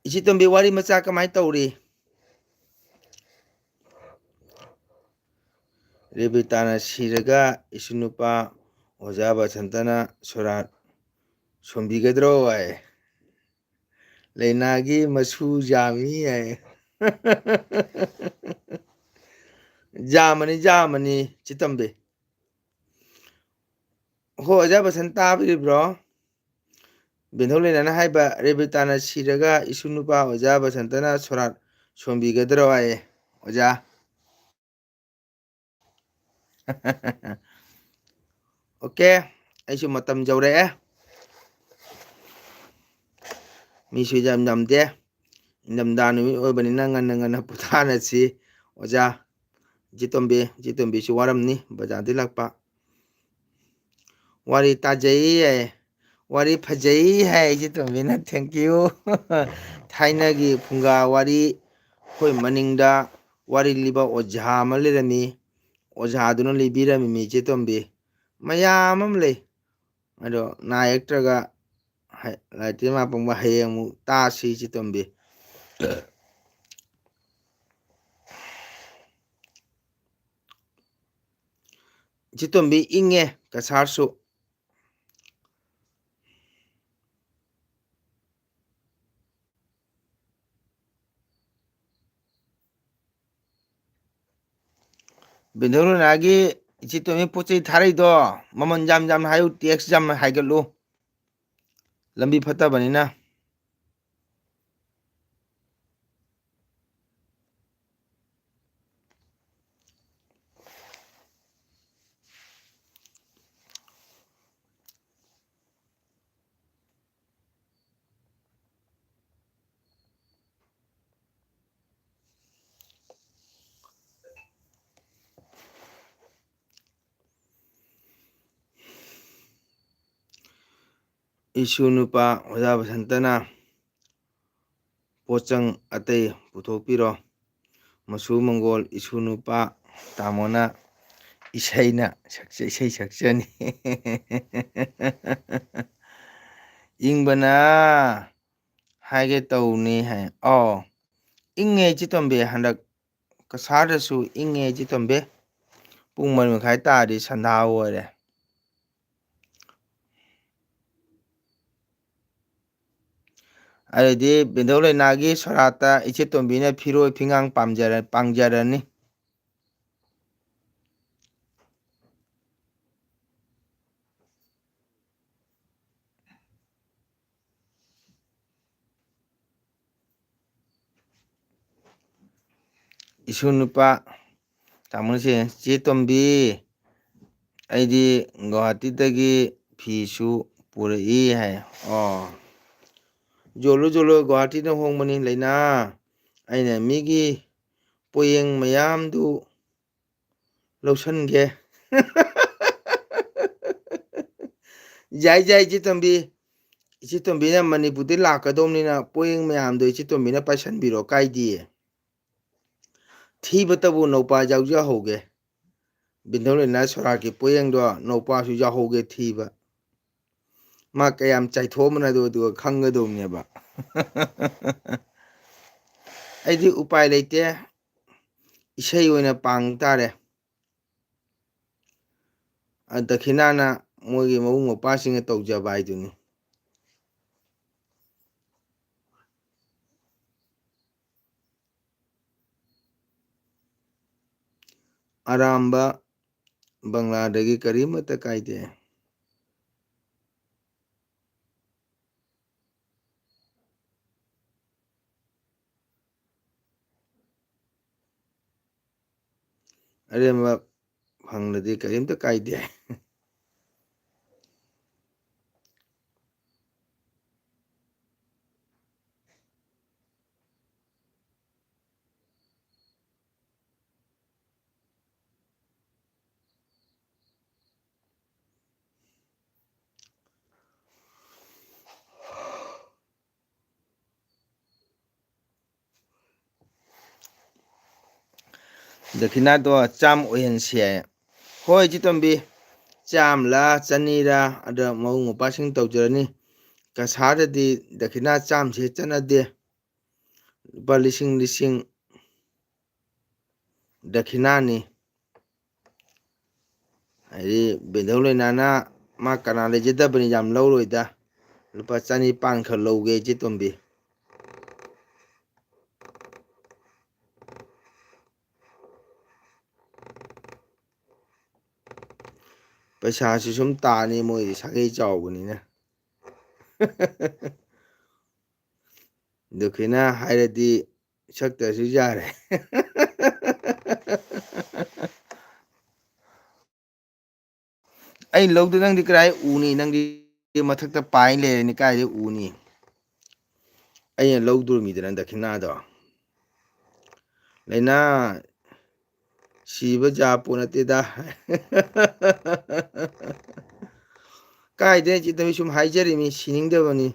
ꯏꯆꯦ ꯇꯣꯝꯕꯤ, ꯋꯥꯔꯤ ꯃꯆꯥ ꯀꯃꯥꯏꯅ ꯇꯧꯔꯤ? ꯔꯦꯕꯤꯇꯥꯅ ꯁꯤꯔꯒ ꯏꯁꯨ ꯅꯨꯄꯥ ꯑꯣꯖꯥ ꯕꯁꯟꯇꯅ ꯁꯣꯔꯥꯠ ꯁꯣꯝꯕꯤꯒꯗ꯭ꯔꯣ ꯍꯥꯏ꯫ ꯂꯩꯅꯥꯒꯤ ꯃꯁꯨ ꯌꯥꯝꯃꯤ ꯍꯥꯏ꯫ ꯌꯥꯝꯃꯅꯤ, ꯌꯥꯝꯃꯅꯤ, ꯆꯤꯇꯝꯕꯤ꯫ ꯍꯣ, ꯑꯣꯖꯥ ꯕꯁꯟ ꯇꯥꯕꯤꯔꯤꯕ꯭ꯔꯣ? ꯕꯦꯟꯊꯧ ꯂꯩꯅꯥꯅ ꯍꯥꯏꯕ, ꯔꯦꯕꯤꯇꯥꯅ ꯁꯤꯔꯒ ꯏꯁꯨ ꯅꯨꯄꯥ ꯑꯣꯖꯥ ꯕꯁꯟꯇꯅ ꯁꯣꯔꯥꯠ ꯁꯣꯝꯕꯤꯒꯗ꯭ꯔꯣ ꯍꯥꯏꯌꯦ, ꯑꯣꯖꯥ꯫ ꯑꯣꯀꯦ, ꯑꯩꯁꯨ ꯃꯇꯝ ꯌꯧꯔꯛꯑꯦ꯫ ꯃꯤꯁꯨ ꯌꯥꯝ ꯌꯥꯝꯗꯦ꯫ ꯏꯪꯊꯝꯊꯥ ꯅꯨꯃꯤꯠ ꯑꯣꯏꯕꯅꯤꯅ ꯉꯟꯅ ꯉꯟꯅ ꯄꯣꯊꯥꯅꯁꯤ꯫ ꯑꯣꯖꯥ, ꯏꯆꯦ ꯇꯣꯝꯕꯤ, ꯏꯆꯦ ꯇꯣꯝꯕꯤꯁꯨ ꯋꯥꯔꯝꯅꯤ ꯕꯖꯥꯔꯗꯒꯤ ꯂꯥꯛꯄ꯫ ꯋꯥꯔꯤ ꯇꯥꯖꯩ ꯍꯥꯏ, ꯋꯥꯔꯤ ꯐꯖꯩ ꯍꯥꯏ ꯏꯆꯦ ꯇꯣꯝꯕꯤꯅ, thank you꯫ ꯊꯥꯏꯅꯒꯤ ꯐꯨꯡꯒꯥ ꯋꯥꯔꯤ, ꯑꯩꯈꯣꯏ ꯃꯅꯤꯡꯗ ꯋꯥꯔꯤ ꯂꯤꯕ ꯑꯣꯖꯥ ꯑꯃ ꯂꯩꯔꯝꯃꯤ, ꯑꯣꯖꯥꯗꯨꯅ ꯂꯤꯕꯤꯔꯝꯃꯤ ꯏꯆꯦ ꯇꯣꯝꯕꯤ, ꯃꯌꯥꯝ ꯑꯃ ꯂꯩ꯫ ꯑꯗꯣ ꯅꯥ ꯌꯦꯛꯇ꯭ꯔꯒ ꯍ-, ꯂꯥꯏꯔꯤꯛ ꯇꯤꯟ ꯃꯥ ꯄꯪꯕ ꯍꯌꯦꯡ ꯑꯃꯨꯛ ꯇꯥꯁꯤ ꯏꯆꯦ ꯇꯣꯝꯕꯤ꯫ ꯏꯆꯦ ꯇꯣꯝꯕꯤ ꯏꯪꯉꯦ ꯀꯁꯥꯔꯁꯨ꯫ ꯕꯤꯟꯗꯧ ꯂꯣꯏꯅꯥꯒꯤ ꯏꯆꯦ ꯇꯣꯝꯕꯤ ꯄꯣꯠ ꯆꯩ ꯊꯥꯔꯛꯏꯗꯣ ꯃꯃꯜ ꯌꯥꯝ ꯌꯥꯝꯅ ꯍꯥꯏꯌꯨ, tax ꯌꯥꯝꯅ ꯍꯥꯏꯒꯠꯂꯨ, ꯂꯝꯕꯤ ꯐꯠꯇꯕꯅꯤꯅ꯫ ꯏꯁꯨ ꯅꯨꯄꯥ ꯑꯣꯖꯥ ꯕꯁꯟꯇꯅ ꯄꯣꯠꯆꯪ ꯑꯇꯩ ꯄꯨꯊꯣꯛꯄꯤꯔꯣ꯫ ꯃꯁꯨ ꯃꯪꯒꯣꯜ ꯏꯁꯨ ꯅꯨꯄꯥ ꯇꯥꯃꯣꯅ ꯏꯁꯩꯅ ꯁꯛꯆ-, ꯏꯁꯩ ꯁꯛꯆꯅꯤ꯫ ꯏꯪꯕꯅ ꯍꯥꯏꯒꯦ ꯇꯧꯅꯤ ꯍꯥꯏ꯫ ꯑꯣ, ꯏꯪꯉꯦ ꯏꯆꯦ ꯇꯣꯝꯕꯤ, ꯍꯟꯗꯛ ꯀꯁꯥꯔꯗꯁꯨ ꯏꯪꯉꯦ ꯏꯆꯦ ꯇꯣꯝꯕꯤ꯫ ꯄꯨꯡ ꯃꯔꯤ ꯃꯈꯥꯏ ꯇꯥꯔꯗꯤ ꯁꯟꯙꯥ ꯑꯣꯏꯔꯦ꯫ ꯑꯗꯨꯗꯤ ꯕꯤꯟꯗꯧ ꯂꯩꯅꯥꯒꯤ ꯁꯣꯔꯥꯠꯇ ꯏꯆꯦ ꯇꯣꯝꯕꯤꯅ ꯐꯤꯔꯣꯏ ꯐꯤꯉꯥꯡ ꯄꯥꯝꯖꯔ-, ꯄꯥꯡꯖꯔꯅꯤ꯫ ꯏꯁꯨ ꯅꯨꯄꯥ ꯇꯥꯃꯣꯁꯦ, "ꯆꯦ ꯇꯣꯝꯕꯤ, ꯑꯩꯗꯤ ꯒꯨꯋꯥꯍꯥꯇꯤꯗꯒꯤ ꯐꯤꯁꯨ ꯄꯨꯔꯛꯏ" ꯍꯥꯏ꯫ ꯑꯣ, ꯌꯣꯜꯂꯨ, ꯌꯣꯜꯂꯨ, ꯒꯨꯍꯥꯇꯤꯗ ꯍꯣꯡꯕꯅꯤ ꯂꯩꯅꯥ꯫ ꯑꯩꯅ ꯃꯤꯒꯤ ꯄꯣꯌꯦꯡ ꯃꯌꯥꯝꯗꯨ ꯂꯧꯁꯟꯒꯦ꯫ ꯌꯥꯏ, ꯌꯥꯏ, ꯏꯆꯦ ꯇꯣꯝꯕꯤ꯫ ꯏꯆꯦ ꯇꯣꯝꯕꯤꯅ ꯃꯅꯤꯄꯨꯔꯗꯩ ꯂꯥꯛꯀꯗꯧꯕꯅꯤꯅ ꯄꯣꯌꯦꯡ ꯃꯌꯥꯝꯗꯣ ꯏꯆꯦ ꯇꯣꯝꯕꯤꯅ ꯄꯥꯏꯁꯟꯕꯤꯔꯣ, ꯀꯥꯏꯗꯤꯌꯦ꯫ ꯊꯤꯕꯇꯕꯨ ꯅꯧꯄꯥ ꯌꯥꯎꯖꯍꯧꯒꯦ꯫ ꯕꯤꯟꯙꯧ ꯂꯩꯅꯥ ꯁꯣꯔꯥꯠꯀꯤ ꯄꯣꯌꯦꯡꯗꯣ ꯅꯧꯄꯥꯁꯨ ꯌꯥꯎꯍꯧꯒꯦ ꯊꯤꯕ꯫ ꯃꯥ ꯀꯌꯥꯝ ꯆꯥꯏꯊꯣꯛꯑꯝꯕꯅꯣ ꯑꯗꯨ, ꯑꯗꯨꯒ ꯈꯪꯒꯗꯧꯅꯦꯕ꯫ ꯑꯩꯗꯤ ꯎꯄꯥꯏ ꯂꯩꯇꯦ꯫ ꯏꯁꯩ ꯑꯣꯏꯅ ꯄꯥꯡ ꯇꯥꯔꯦ꯫ ꯑ, ꯗꯈꯤꯅꯥꯅ ꯃꯣꯏꯒꯤ ꯃꯕꯨꯡ ꯃꯧꯄ꯭ꯋꯥꯁꯤꯡꯅ ꯇꯧꯖꯕ ꯍꯥꯏꯗꯨꯅꯤ꯫ ꯑꯔꯥꯝꯕ ꯕꯪꯂꯥꯗꯒꯤ ꯀꯔꯤꯃꯠꯇ ꯀꯥꯏꯗꯦ꯫ ꯑꯔꯦꯝꯕ ꯐꯪꯂꯗꯤ ꯀꯔꯤꯝꯇ ꯀꯥꯏꯗꯦ꯫ ꯗꯈꯤꯅꯥꯗꯣ ꯆꯥꯝꯃ ꯑꯣꯏꯍꯟꯁꯤ ꯍꯥꯏ꯫ ꯍꯣꯏ, ꯏꯆꯦ ꯇꯣꯝꯕꯤ, ꯆꯥꯝꯃꯂ ꯆꯅꯤꯔ ꯑꯗ ꯃꯕꯨꯡ ꯃꯧꯄ꯭ꯋꯥꯁꯤꯡ ꯇꯧꯖꯔꯅꯤ꯫ ꯀꯁꯥꯔꯗꯗꯤ ꯗꯈꯤꯅꯥ ꯆꯥꯝꯃꯁꯦ ꯆꯠꯅꯗꯦ꯫ ꯂꯨꯄꯥ ꯂꯤꯁꯤꯡ ꯂꯤꯁꯤꯡ ꯗꯈꯤꯅꯥꯅꯤ꯫ ꯍꯥꯏꯗꯤ ꯕꯦꯟꯗꯧ ꯂꯩꯅꯥꯅ ꯃꯥ ꯀꯅꯥ ꯂꯩꯖꯗꯕꯅꯤ, ꯌꯥꯝ ꯂꯧꯔꯣꯏꯗ꯫ ꯂꯨꯄꯥ ꯆꯅꯤꯄꯥꯟ ꯈꯛ ꯂꯧꯒꯦ, ꯏꯆꯦ ꯇꯣꯝꯕꯤ꯫ ꯄꯩꯁꯥꯁꯨ ꯁꯨꯝ ꯇꯥꯅꯤ, ꯃꯣꯏꯗꯤ ꯁꯥꯒꯩ ꯆꯥꯎꯕꯅꯤꯅ꯫ ꯗꯈꯤꯅꯥ ꯍꯥꯏꯔꯗꯤ ꯁꯛꯇ꯭ꯔꯁꯨ ꯌꯥꯔꯦ꯫ ꯑꯩ ꯂꯧꯗ ꯅꯪꯗꯤ ꯀꯗꯥꯏ ꯎꯅꯤ? ꯅꯪꯗꯤ ꯃꯊꯛꯇ ꯄꯥꯏ ꯂꯩꯔꯅꯤ, ꯀꯥꯏꯗ ꯎꯅꯤ? ꯑꯩꯅ ꯂꯧꯗꯣꯔꯤꯃꯤꯗꯅ ꯗꯈꯤꯅꯥꯗꯣ꯫ ꯂꯥꯏꯅꯥ ꯁꯤꯕ ꯖꯥ ꯄꯣꯠ ꯅꯠꯇꯦꯗ꯫ ꯀꯥꯏꯗꯩ ꯆꯤꯠꯇꯃꯤ ꯁꯨꯝ ꯍꯥꯏꯖꯔꯤꯃꯤ, ꯁꯤꯅꯤꯡꯗꯕꯅꯤ꯫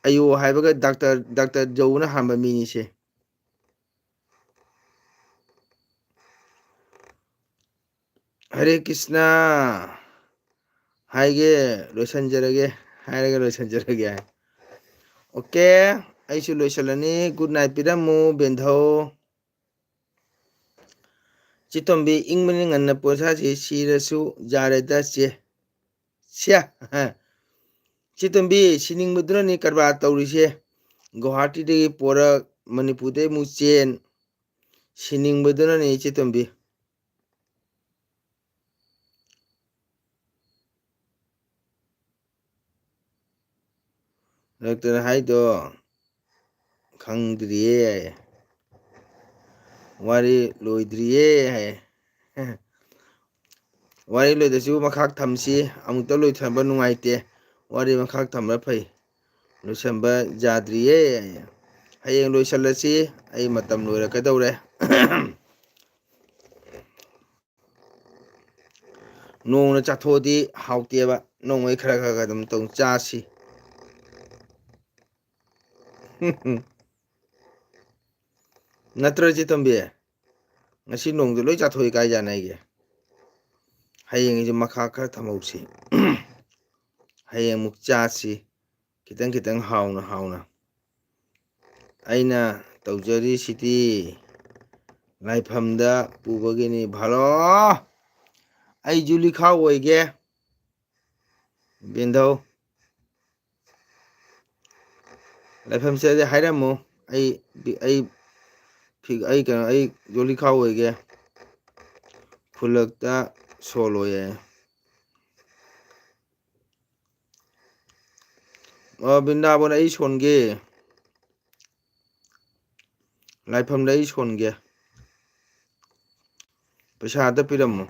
ꯑꯌꯣ ꯍꯥꯏꯕꯒ ꯗꯥꯛꯇꯔ, ꯗꯥꯛꯇꯔ ꯖꯧꯅ ꯍꯥꯟꯕ ꯃꯤꯅꯤꯁꯦ꯫ ꯍꯔꯦ ꯀ꯭ꯔꯤꯁꯅ ꯍꯥꯏꯒꯦ, ꯂꯣꯏꯁꯟꯖꯔꯒꯦ, ꯍꯥꯏꯔꯒ ꯂꯣꯏꯁꯟꯖꯔꯒꯦ꯫ ꯑꯣꯀꯦ, ꯑꯩꯁꯨ ꯂꯣꯏꯁꯜꯂꯅꯤ꯫ Good night ꯄꯤꯔꯝꯃꯨ, ꯕꯦꯟꯙꯧ꯫ ꯆꯤꯇꯣꯝꯕꯤ, ꯏꯪꯕꯅꯤ ꯉꯟꯅ ꯄꯣꯊꯥꯁꯤ, ꯁꯤꯔꯁꯨ ꯌꯥꯔꯦꯗ ꯆꯦ꯫ ꯁ꯭ꯌꯥ! ꯆꯤꯇꯣꯝꯕꯤ, ꯁꯤꯅꯤꯡꯕꯗꯨꯅꯅꯤ ꯀꯔꯕꯥꯔ ꯇꯧꯔꯤꯁꯦ꯫ ꯒꯨꯋꯥꯍꯥꯇꯤꯗꯒꯤ ꯄꯣꯔꯛ, ꯃꯅꯤꯄꯨꯔꯗꯩ ꯑꯃꯨꯛ ꯆꯦꯟ꯫ ꯁꯤꯅꯤꯡꯕꯗꯨꯅꯅꯤ ꯆꯤꯇꯣꯝꯕꯤ꯫ ꯗꯥꯛꯇꯔ ꯍꯥꯏꯗꯣ ꯈꯪꯗ꯭ꯔꯤꯌꯦ ꯍꯥꯏꯌꯦ꯫ ꯋꯥꯔꯤ ꯂꯣꯏꯗ꯭ꯔꯤꯌꯦ ꯍꯥꯏꯌꯦ꯫ ꯋꯥꯔꯤ ꯂꯣꯏꯗ꯭ꯔꯁꯨ ꯃꯈꯥ ꯊꯝꯁꯤ, ꯑꯃꯨꯛꯇ ꯂꯣꯏꯊꯕ ꯅꯨꯡꯉꯥꯏꯇꯦ꯫ ꯋꯥꯔꯤ ꯃꯈꯥ ꯊꯝꯕ ꯐꯩ꯫ ꯂꯣꯏꯁꯟꯕ ꯌꯥꯗ꯭ꯔꯤꯌꯦ ꯍꯥꯏꯌꯦ꯫ ꯍꯌꯦꯡ ꯂꯣꯏꯁꯜꯂꯁꯤ, ꯑꯩ ꯃꯇꯝ ꯂꯣꯏꯔꯛꯀꯗꯧꯔꯦ꯫ ꯅꯣꯡꯃꯅ ꯆꯥꯊꯣꯛꯑꯗꯤ ꯍꯥꯎꯇꯦꯕ, ꯅꯣꯡꯃꯩ ꯈꯔ ꯈꯔ ꯈꯔ ꯑꯗꯨꯝ ꯇꯧ ꯆꯥꯁꯤ꯫ ꯅꯠꯇ꯭ꯔꯣ ꯆꯦ ꯇꯣꯝꯕꯤ? ꯉꯁꯤ ꯅꯣꯡꯗꯣ ꯂꯣꯏ ꯆꯥꯊꯣꯛꯏ, ꯀꯥꯏ ꯆꯥꯅ ꯑꯩꯒꯤ? ꯍꯌꯦꯡꯒꯤꯁꯦ ꯃꯈꯥ ꯈꯔ ꯊꯝꯍꯧꯁꯤ꯫ ꯍꯌꯦꯡ ꯑꯃꯨꯛ ꯆꯥꯁꯤ, ꯈꯤꯇꯪ ꯈꯤꯇꯪ ꯍꯥꯎꯅ ꯍꯥꯎꯅ꯫ ꯑꯩꯅ ꯇꯧꯖꯔꯤꯁꯤꯗꯤ ꯂꯥꯏꯐꯝꯗ ꯄꯨꯕꯒꯤꯅꯤ ꯚꯥꯂꯣ꯫ ꯑꯩ ꯖꯨꯂꯤꯈꯥ ꯑꯣꯏꯒꯦ, ꯕꯦꯟꯙꯧ꯫ ꯂꯥꯏꯐꯝꯁꯦ ꯍꯥꯏꯔꯝꯃꯨ, ꯑꯩ, ꯑꯩ ꯐꯤ-, ꯑꯩ ꯀꯩꯅꯣ, ꯑꯩ ꯖꯣꯂꯤꯈꯥꯎ ꯑꯣꯏꯒꯦ, ꯈꯨꯜꯂꯛꯇ ꯁꯣꯜꯂꯣꯌꯦ꯫ ꯑꯣ, ꯕ꯭ꯔꯤꯟꯗꯥꯕꯟ, ꯑꯩ ꯁꯣꯟꯒꯦ꯫ ꯂꯥꯏꯐꯝꯗ ꯑꯩ ꯁꯣꯟꯒꯦ꯫ ꯄꯩꯁꯥ ꯑꯝꯇ ꯄꯤꯔꯝꯃꯣ꯫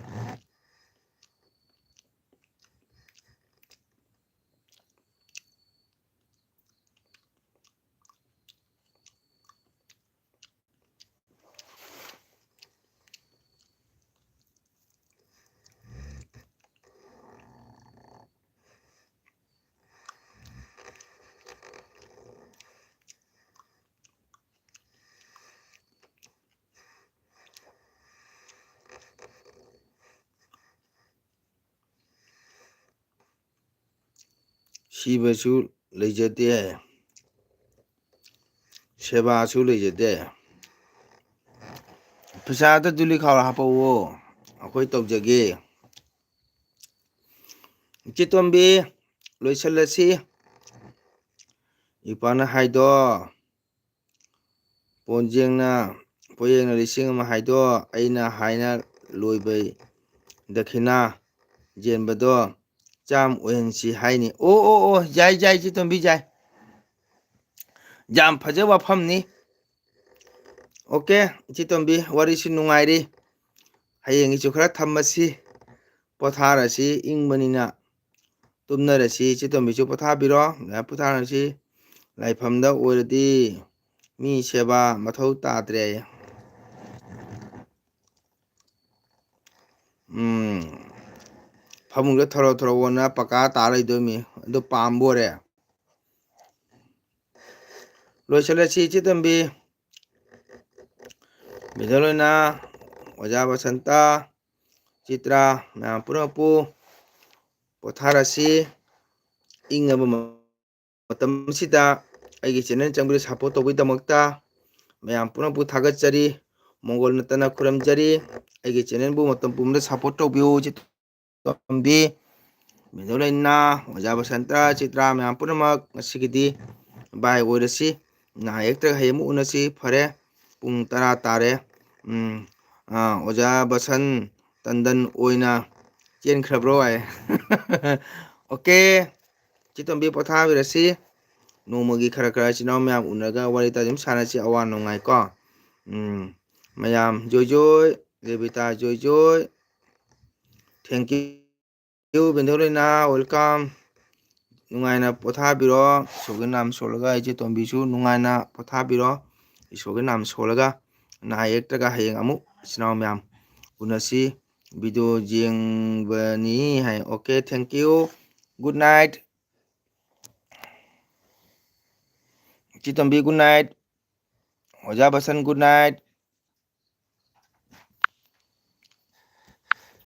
ꯊꯤꯕꯁꯨ ꯂꯩꯖꯗꯦ, ꯁꯦꯕꯥꯁꯨ ꯂꯩꯖꯗꯦ꯫ ꯄꯩꯁꯥꯗ ꯗꯨꯂꯤ ꯈꯥꯎ ꯍꯥꯞꯄꯛꯑꯣ, ꯑꯩꯈꯣꯏ ꯇꯧꯖꯒꯦ꯫ ꯏꯆꯦ ꯇꯣꯝꯕꯤ, ꯂꯣꯏꯁꯤꯜꯂꯁꯤ꯫ ꯏꯄꯥꯅ ꯍꯥꯏꯗꯣ, ꯄꯣꯟꯖꯦꯡꯅ, ꯄꯣꯌꯦꯡꯅ ꯂꯤꯁꯤꯡ ꯑꯃ ꯍꯥꯏꯗꯣ, ꯑꯩꯅ ꯍꯥꯏꯅ ꯂꯣꯏꯕꯩ ꯗꯈꯤꯅꯥ ꯌꯦꯟꯕꯗꯣ ꯆꯥꯝ ꯑꯣꯏꯍꯟꯁꯤ ꯍꯥꯏꯅꯤ꯫ ꯑꯣ, ꯑꯣ, ꯑꯣ, ꯌꯥꯏ, ꯌꯥꯏ, ꯏꯆꯦ ꯇꯣꯝꯕꯤ, ꯌꯥꯏ꯫ ꯌꯥꯝ ꯐꯖꯕ ꯋꯥꯐꯝꯅꯤ꯫ ꯑꯣꯀꯦ, ꯏꯆꯦ ꯇꯣꯝꯕꯤ, ꯋꯥꯔꯤꯁꯤ ꯅꯨꯡꯉꯥꯏꯔꯤ꯫ ꯍꯌꯦꯡꯒꯤꯁꯨ ꯈꯔ ꯊꯝꯃꯁꯤ, ꯄꯣꯊꯥꯔꯁꯤ, ꯏꯪꯕꯅꯤꯅ꯫ ꯇꯨꯝꯅꯔꯁꯤ, ꯏꯆꯦ ꯇꯣꯝꯕꯤꯁꯨ ꯄꯣꯊꯥꯕꯤꯔꯣ, ꯉꯥꯏꯍꯥꯛ ꯄꯣꯊꯥꯔꯁꯤ꯫ ꯂꯥꯏꯐꯝꯗ ꯑꯣꯏꯔꯗꯤ ꯃꯤ ꯁꯦꯕꯥ ꯃꯊꯧ ꯇꯥꯗ꯭ꯔꯦ꯫ ꯎꯝ, ꯐꯃꯨꯡꯗ ꯊꯔꯣ ꯊꯔꯣ ꯑꯣꯟꯅ ꯄꯀꯥ ꯇꯥ ꯂꯩꯗꯣꯏꯃꯤ, ꯑꯗꯨ ꯄꯥꯝꯕ ꯑꯣꯏꯔꯦ꯫ ꯂꯣꯏꯁꯤꯜꯂꯁꯤ, ꯏꯆꯦ ꯇꯣꯝꯕꯤ꯫ ꯃꯤꯗꯜ ꯑꯣꯏꯅ ꯑꯣꯖꯥ ꯕꯁꯟꯇ, ꯆꯤꯇ꯭ꯔꯥ, ꯃꯌꯥꯝ ꯄꯨꯝꯅꯃꯛꯄꯨ ꯄꯣꯊꯥꯔꯁꯤ꯫ ꯏꯪꯉꯕ ꯃꯇꯝ ꯑꯁꯤꯗ ꯑꯩꯒꯤ ꯆꯦꯅꯦꯜ ꯆꯪꯕꯤꯗꯨꯅ ꯁꯞꯄꯣꯔꯠ ꯇꯧꯕꯒꯤꯗꯃꯛꯇ ꯃꯌꯥꯝ ꯄꯨꯝꯅꯃꯛꯄꯨ ꯊꯥꯒꯠꯆꯔꯤ꯫ ꯃꯣꯡꯒꯣꯜ ꯅꯠꯇꯅ ꯈꯨꯔꯨꯝꯖꯔꯤ꯫ ꯑꯩꯒꯤ ꯆꯦꯅꯦꯜꯕꯨ ꯃꯇꯝ ꯄꯨꯝꯕꯗ ꯁꯞꯄꯣꯔꯠ ꯇꯧꯕꯤꯌꯨ꯫ ꯇꯣꯝꯕꯤ, ꯃꯤꯗꯣꯂꯩꯅ, ꯑꯣꯖꯥ ꯕꯁꯟꯇ, ꯆꯤꯇ꯭ꯔꯥ ꯃꯌꯥꯝ ꯄꯨꯝꯅꯃꯛ ꯉꯁꯤꯒꯤꯗꯤ ꯕꯥꯏ ꯑꯣꯏꯔꯁꯤ꯫ ꯅꯍꯥꯛ ꯍꯦꯛꯇ ꯍꯌꯦꯡ ꯑꯃꯨꯛ ꯎꯅꯁꯤ꯫ ꯐꯔꯦ, ꯄꯨꯡ ꯇꯔꯥ ꯇꯥꯔꯦ꯫ ꯎꯝ, ꯑꯥ, ꯑꯣꯖꯥ ꯕꯁꯟ ꯇꯟꯗꯟ ꯑꯣꯏꯅ ꯆꯦꯟꯈ꯭ꯔꯕ꯭ꯔꯣ ꯍꯥꯏ꯫ ꯑꯣꯀꯦ, ꯆꯦ ꯇꯣꯝꯕꯤ ꯄꯣꯊꯥꯕꯤꯔꯁꯤ꯫ ꯅꯣꯡꯃꯒꯤ ꯈꯔ ꯈꯔ ꯏꯆꯤꯟ ꯏꯅꯥꯎ ꯃꯌꯥꯝ ꯎꯅꯔꯒ ꯋꯥꯔꯤ ꯋꯥꯇꯥꯏ ꯑꯗꯨꯝ ꯁꯥꯟꯅꯁꯤ, ꯑꯋꯥ ꯅꯨꯡꯉꯥꯏꯀꯣ꯫ ꯎꯝ, ꯃꯌꯥꯝ ꯖꯣꯏ ꯖꯣꯏ, ꯔꯦꯕꯤꯇꯥ ꯖꯣꯏ ꯖꯣꯏ꯫ Thank you, ꯕꯦꯟꯗꯧ ꯂꯩꯅꯥ, welcome꯫ ꯅꯨꯡꯉꯥꯏꯅ ꯄꯣꯊꯥꯕꯤꯔꯣ꯫ ꯏꯁꯣꯔꯒꯤ ꯅꯥꯝ ꯁꯣꯜꯂꯒ ꯏꯆꯦ ꯇꯣꯝꯕꯤꯁꯨ ꯅꯨꯡꯉꯥꯏꯅ ꯄꯣꯊꯥꯕꯤꯔꯣ꯫ ꯏꯁꯣꯔꯒꯤ ꯅꯥꯝ ꯁꯣꯜꯂꯒ ꯅꯍꯥꯛ ꯌꯦꯛꯇ꯭ꯔꯒ ꯍꯌꯦꯡ ꯑꯃꯨꯛ ꯏꯆꯤꯟ ꯏꯅꯥꯎ ꯃꯌꯥꯝ ꯎꯅꯁꯤ꯫ ꯚꯤꯗꯤꯑꯣ ꯌꯦꯡꯕꯅꯤ ꯍꯥꯏ꯫ Okay, thank you, good night꯫ ꯏꯆꯦ ꯇꯣꯝꯕꯤ, good night꯫ ꯑꯣꯖꯥ ꯕꯁꯟ, good night꯫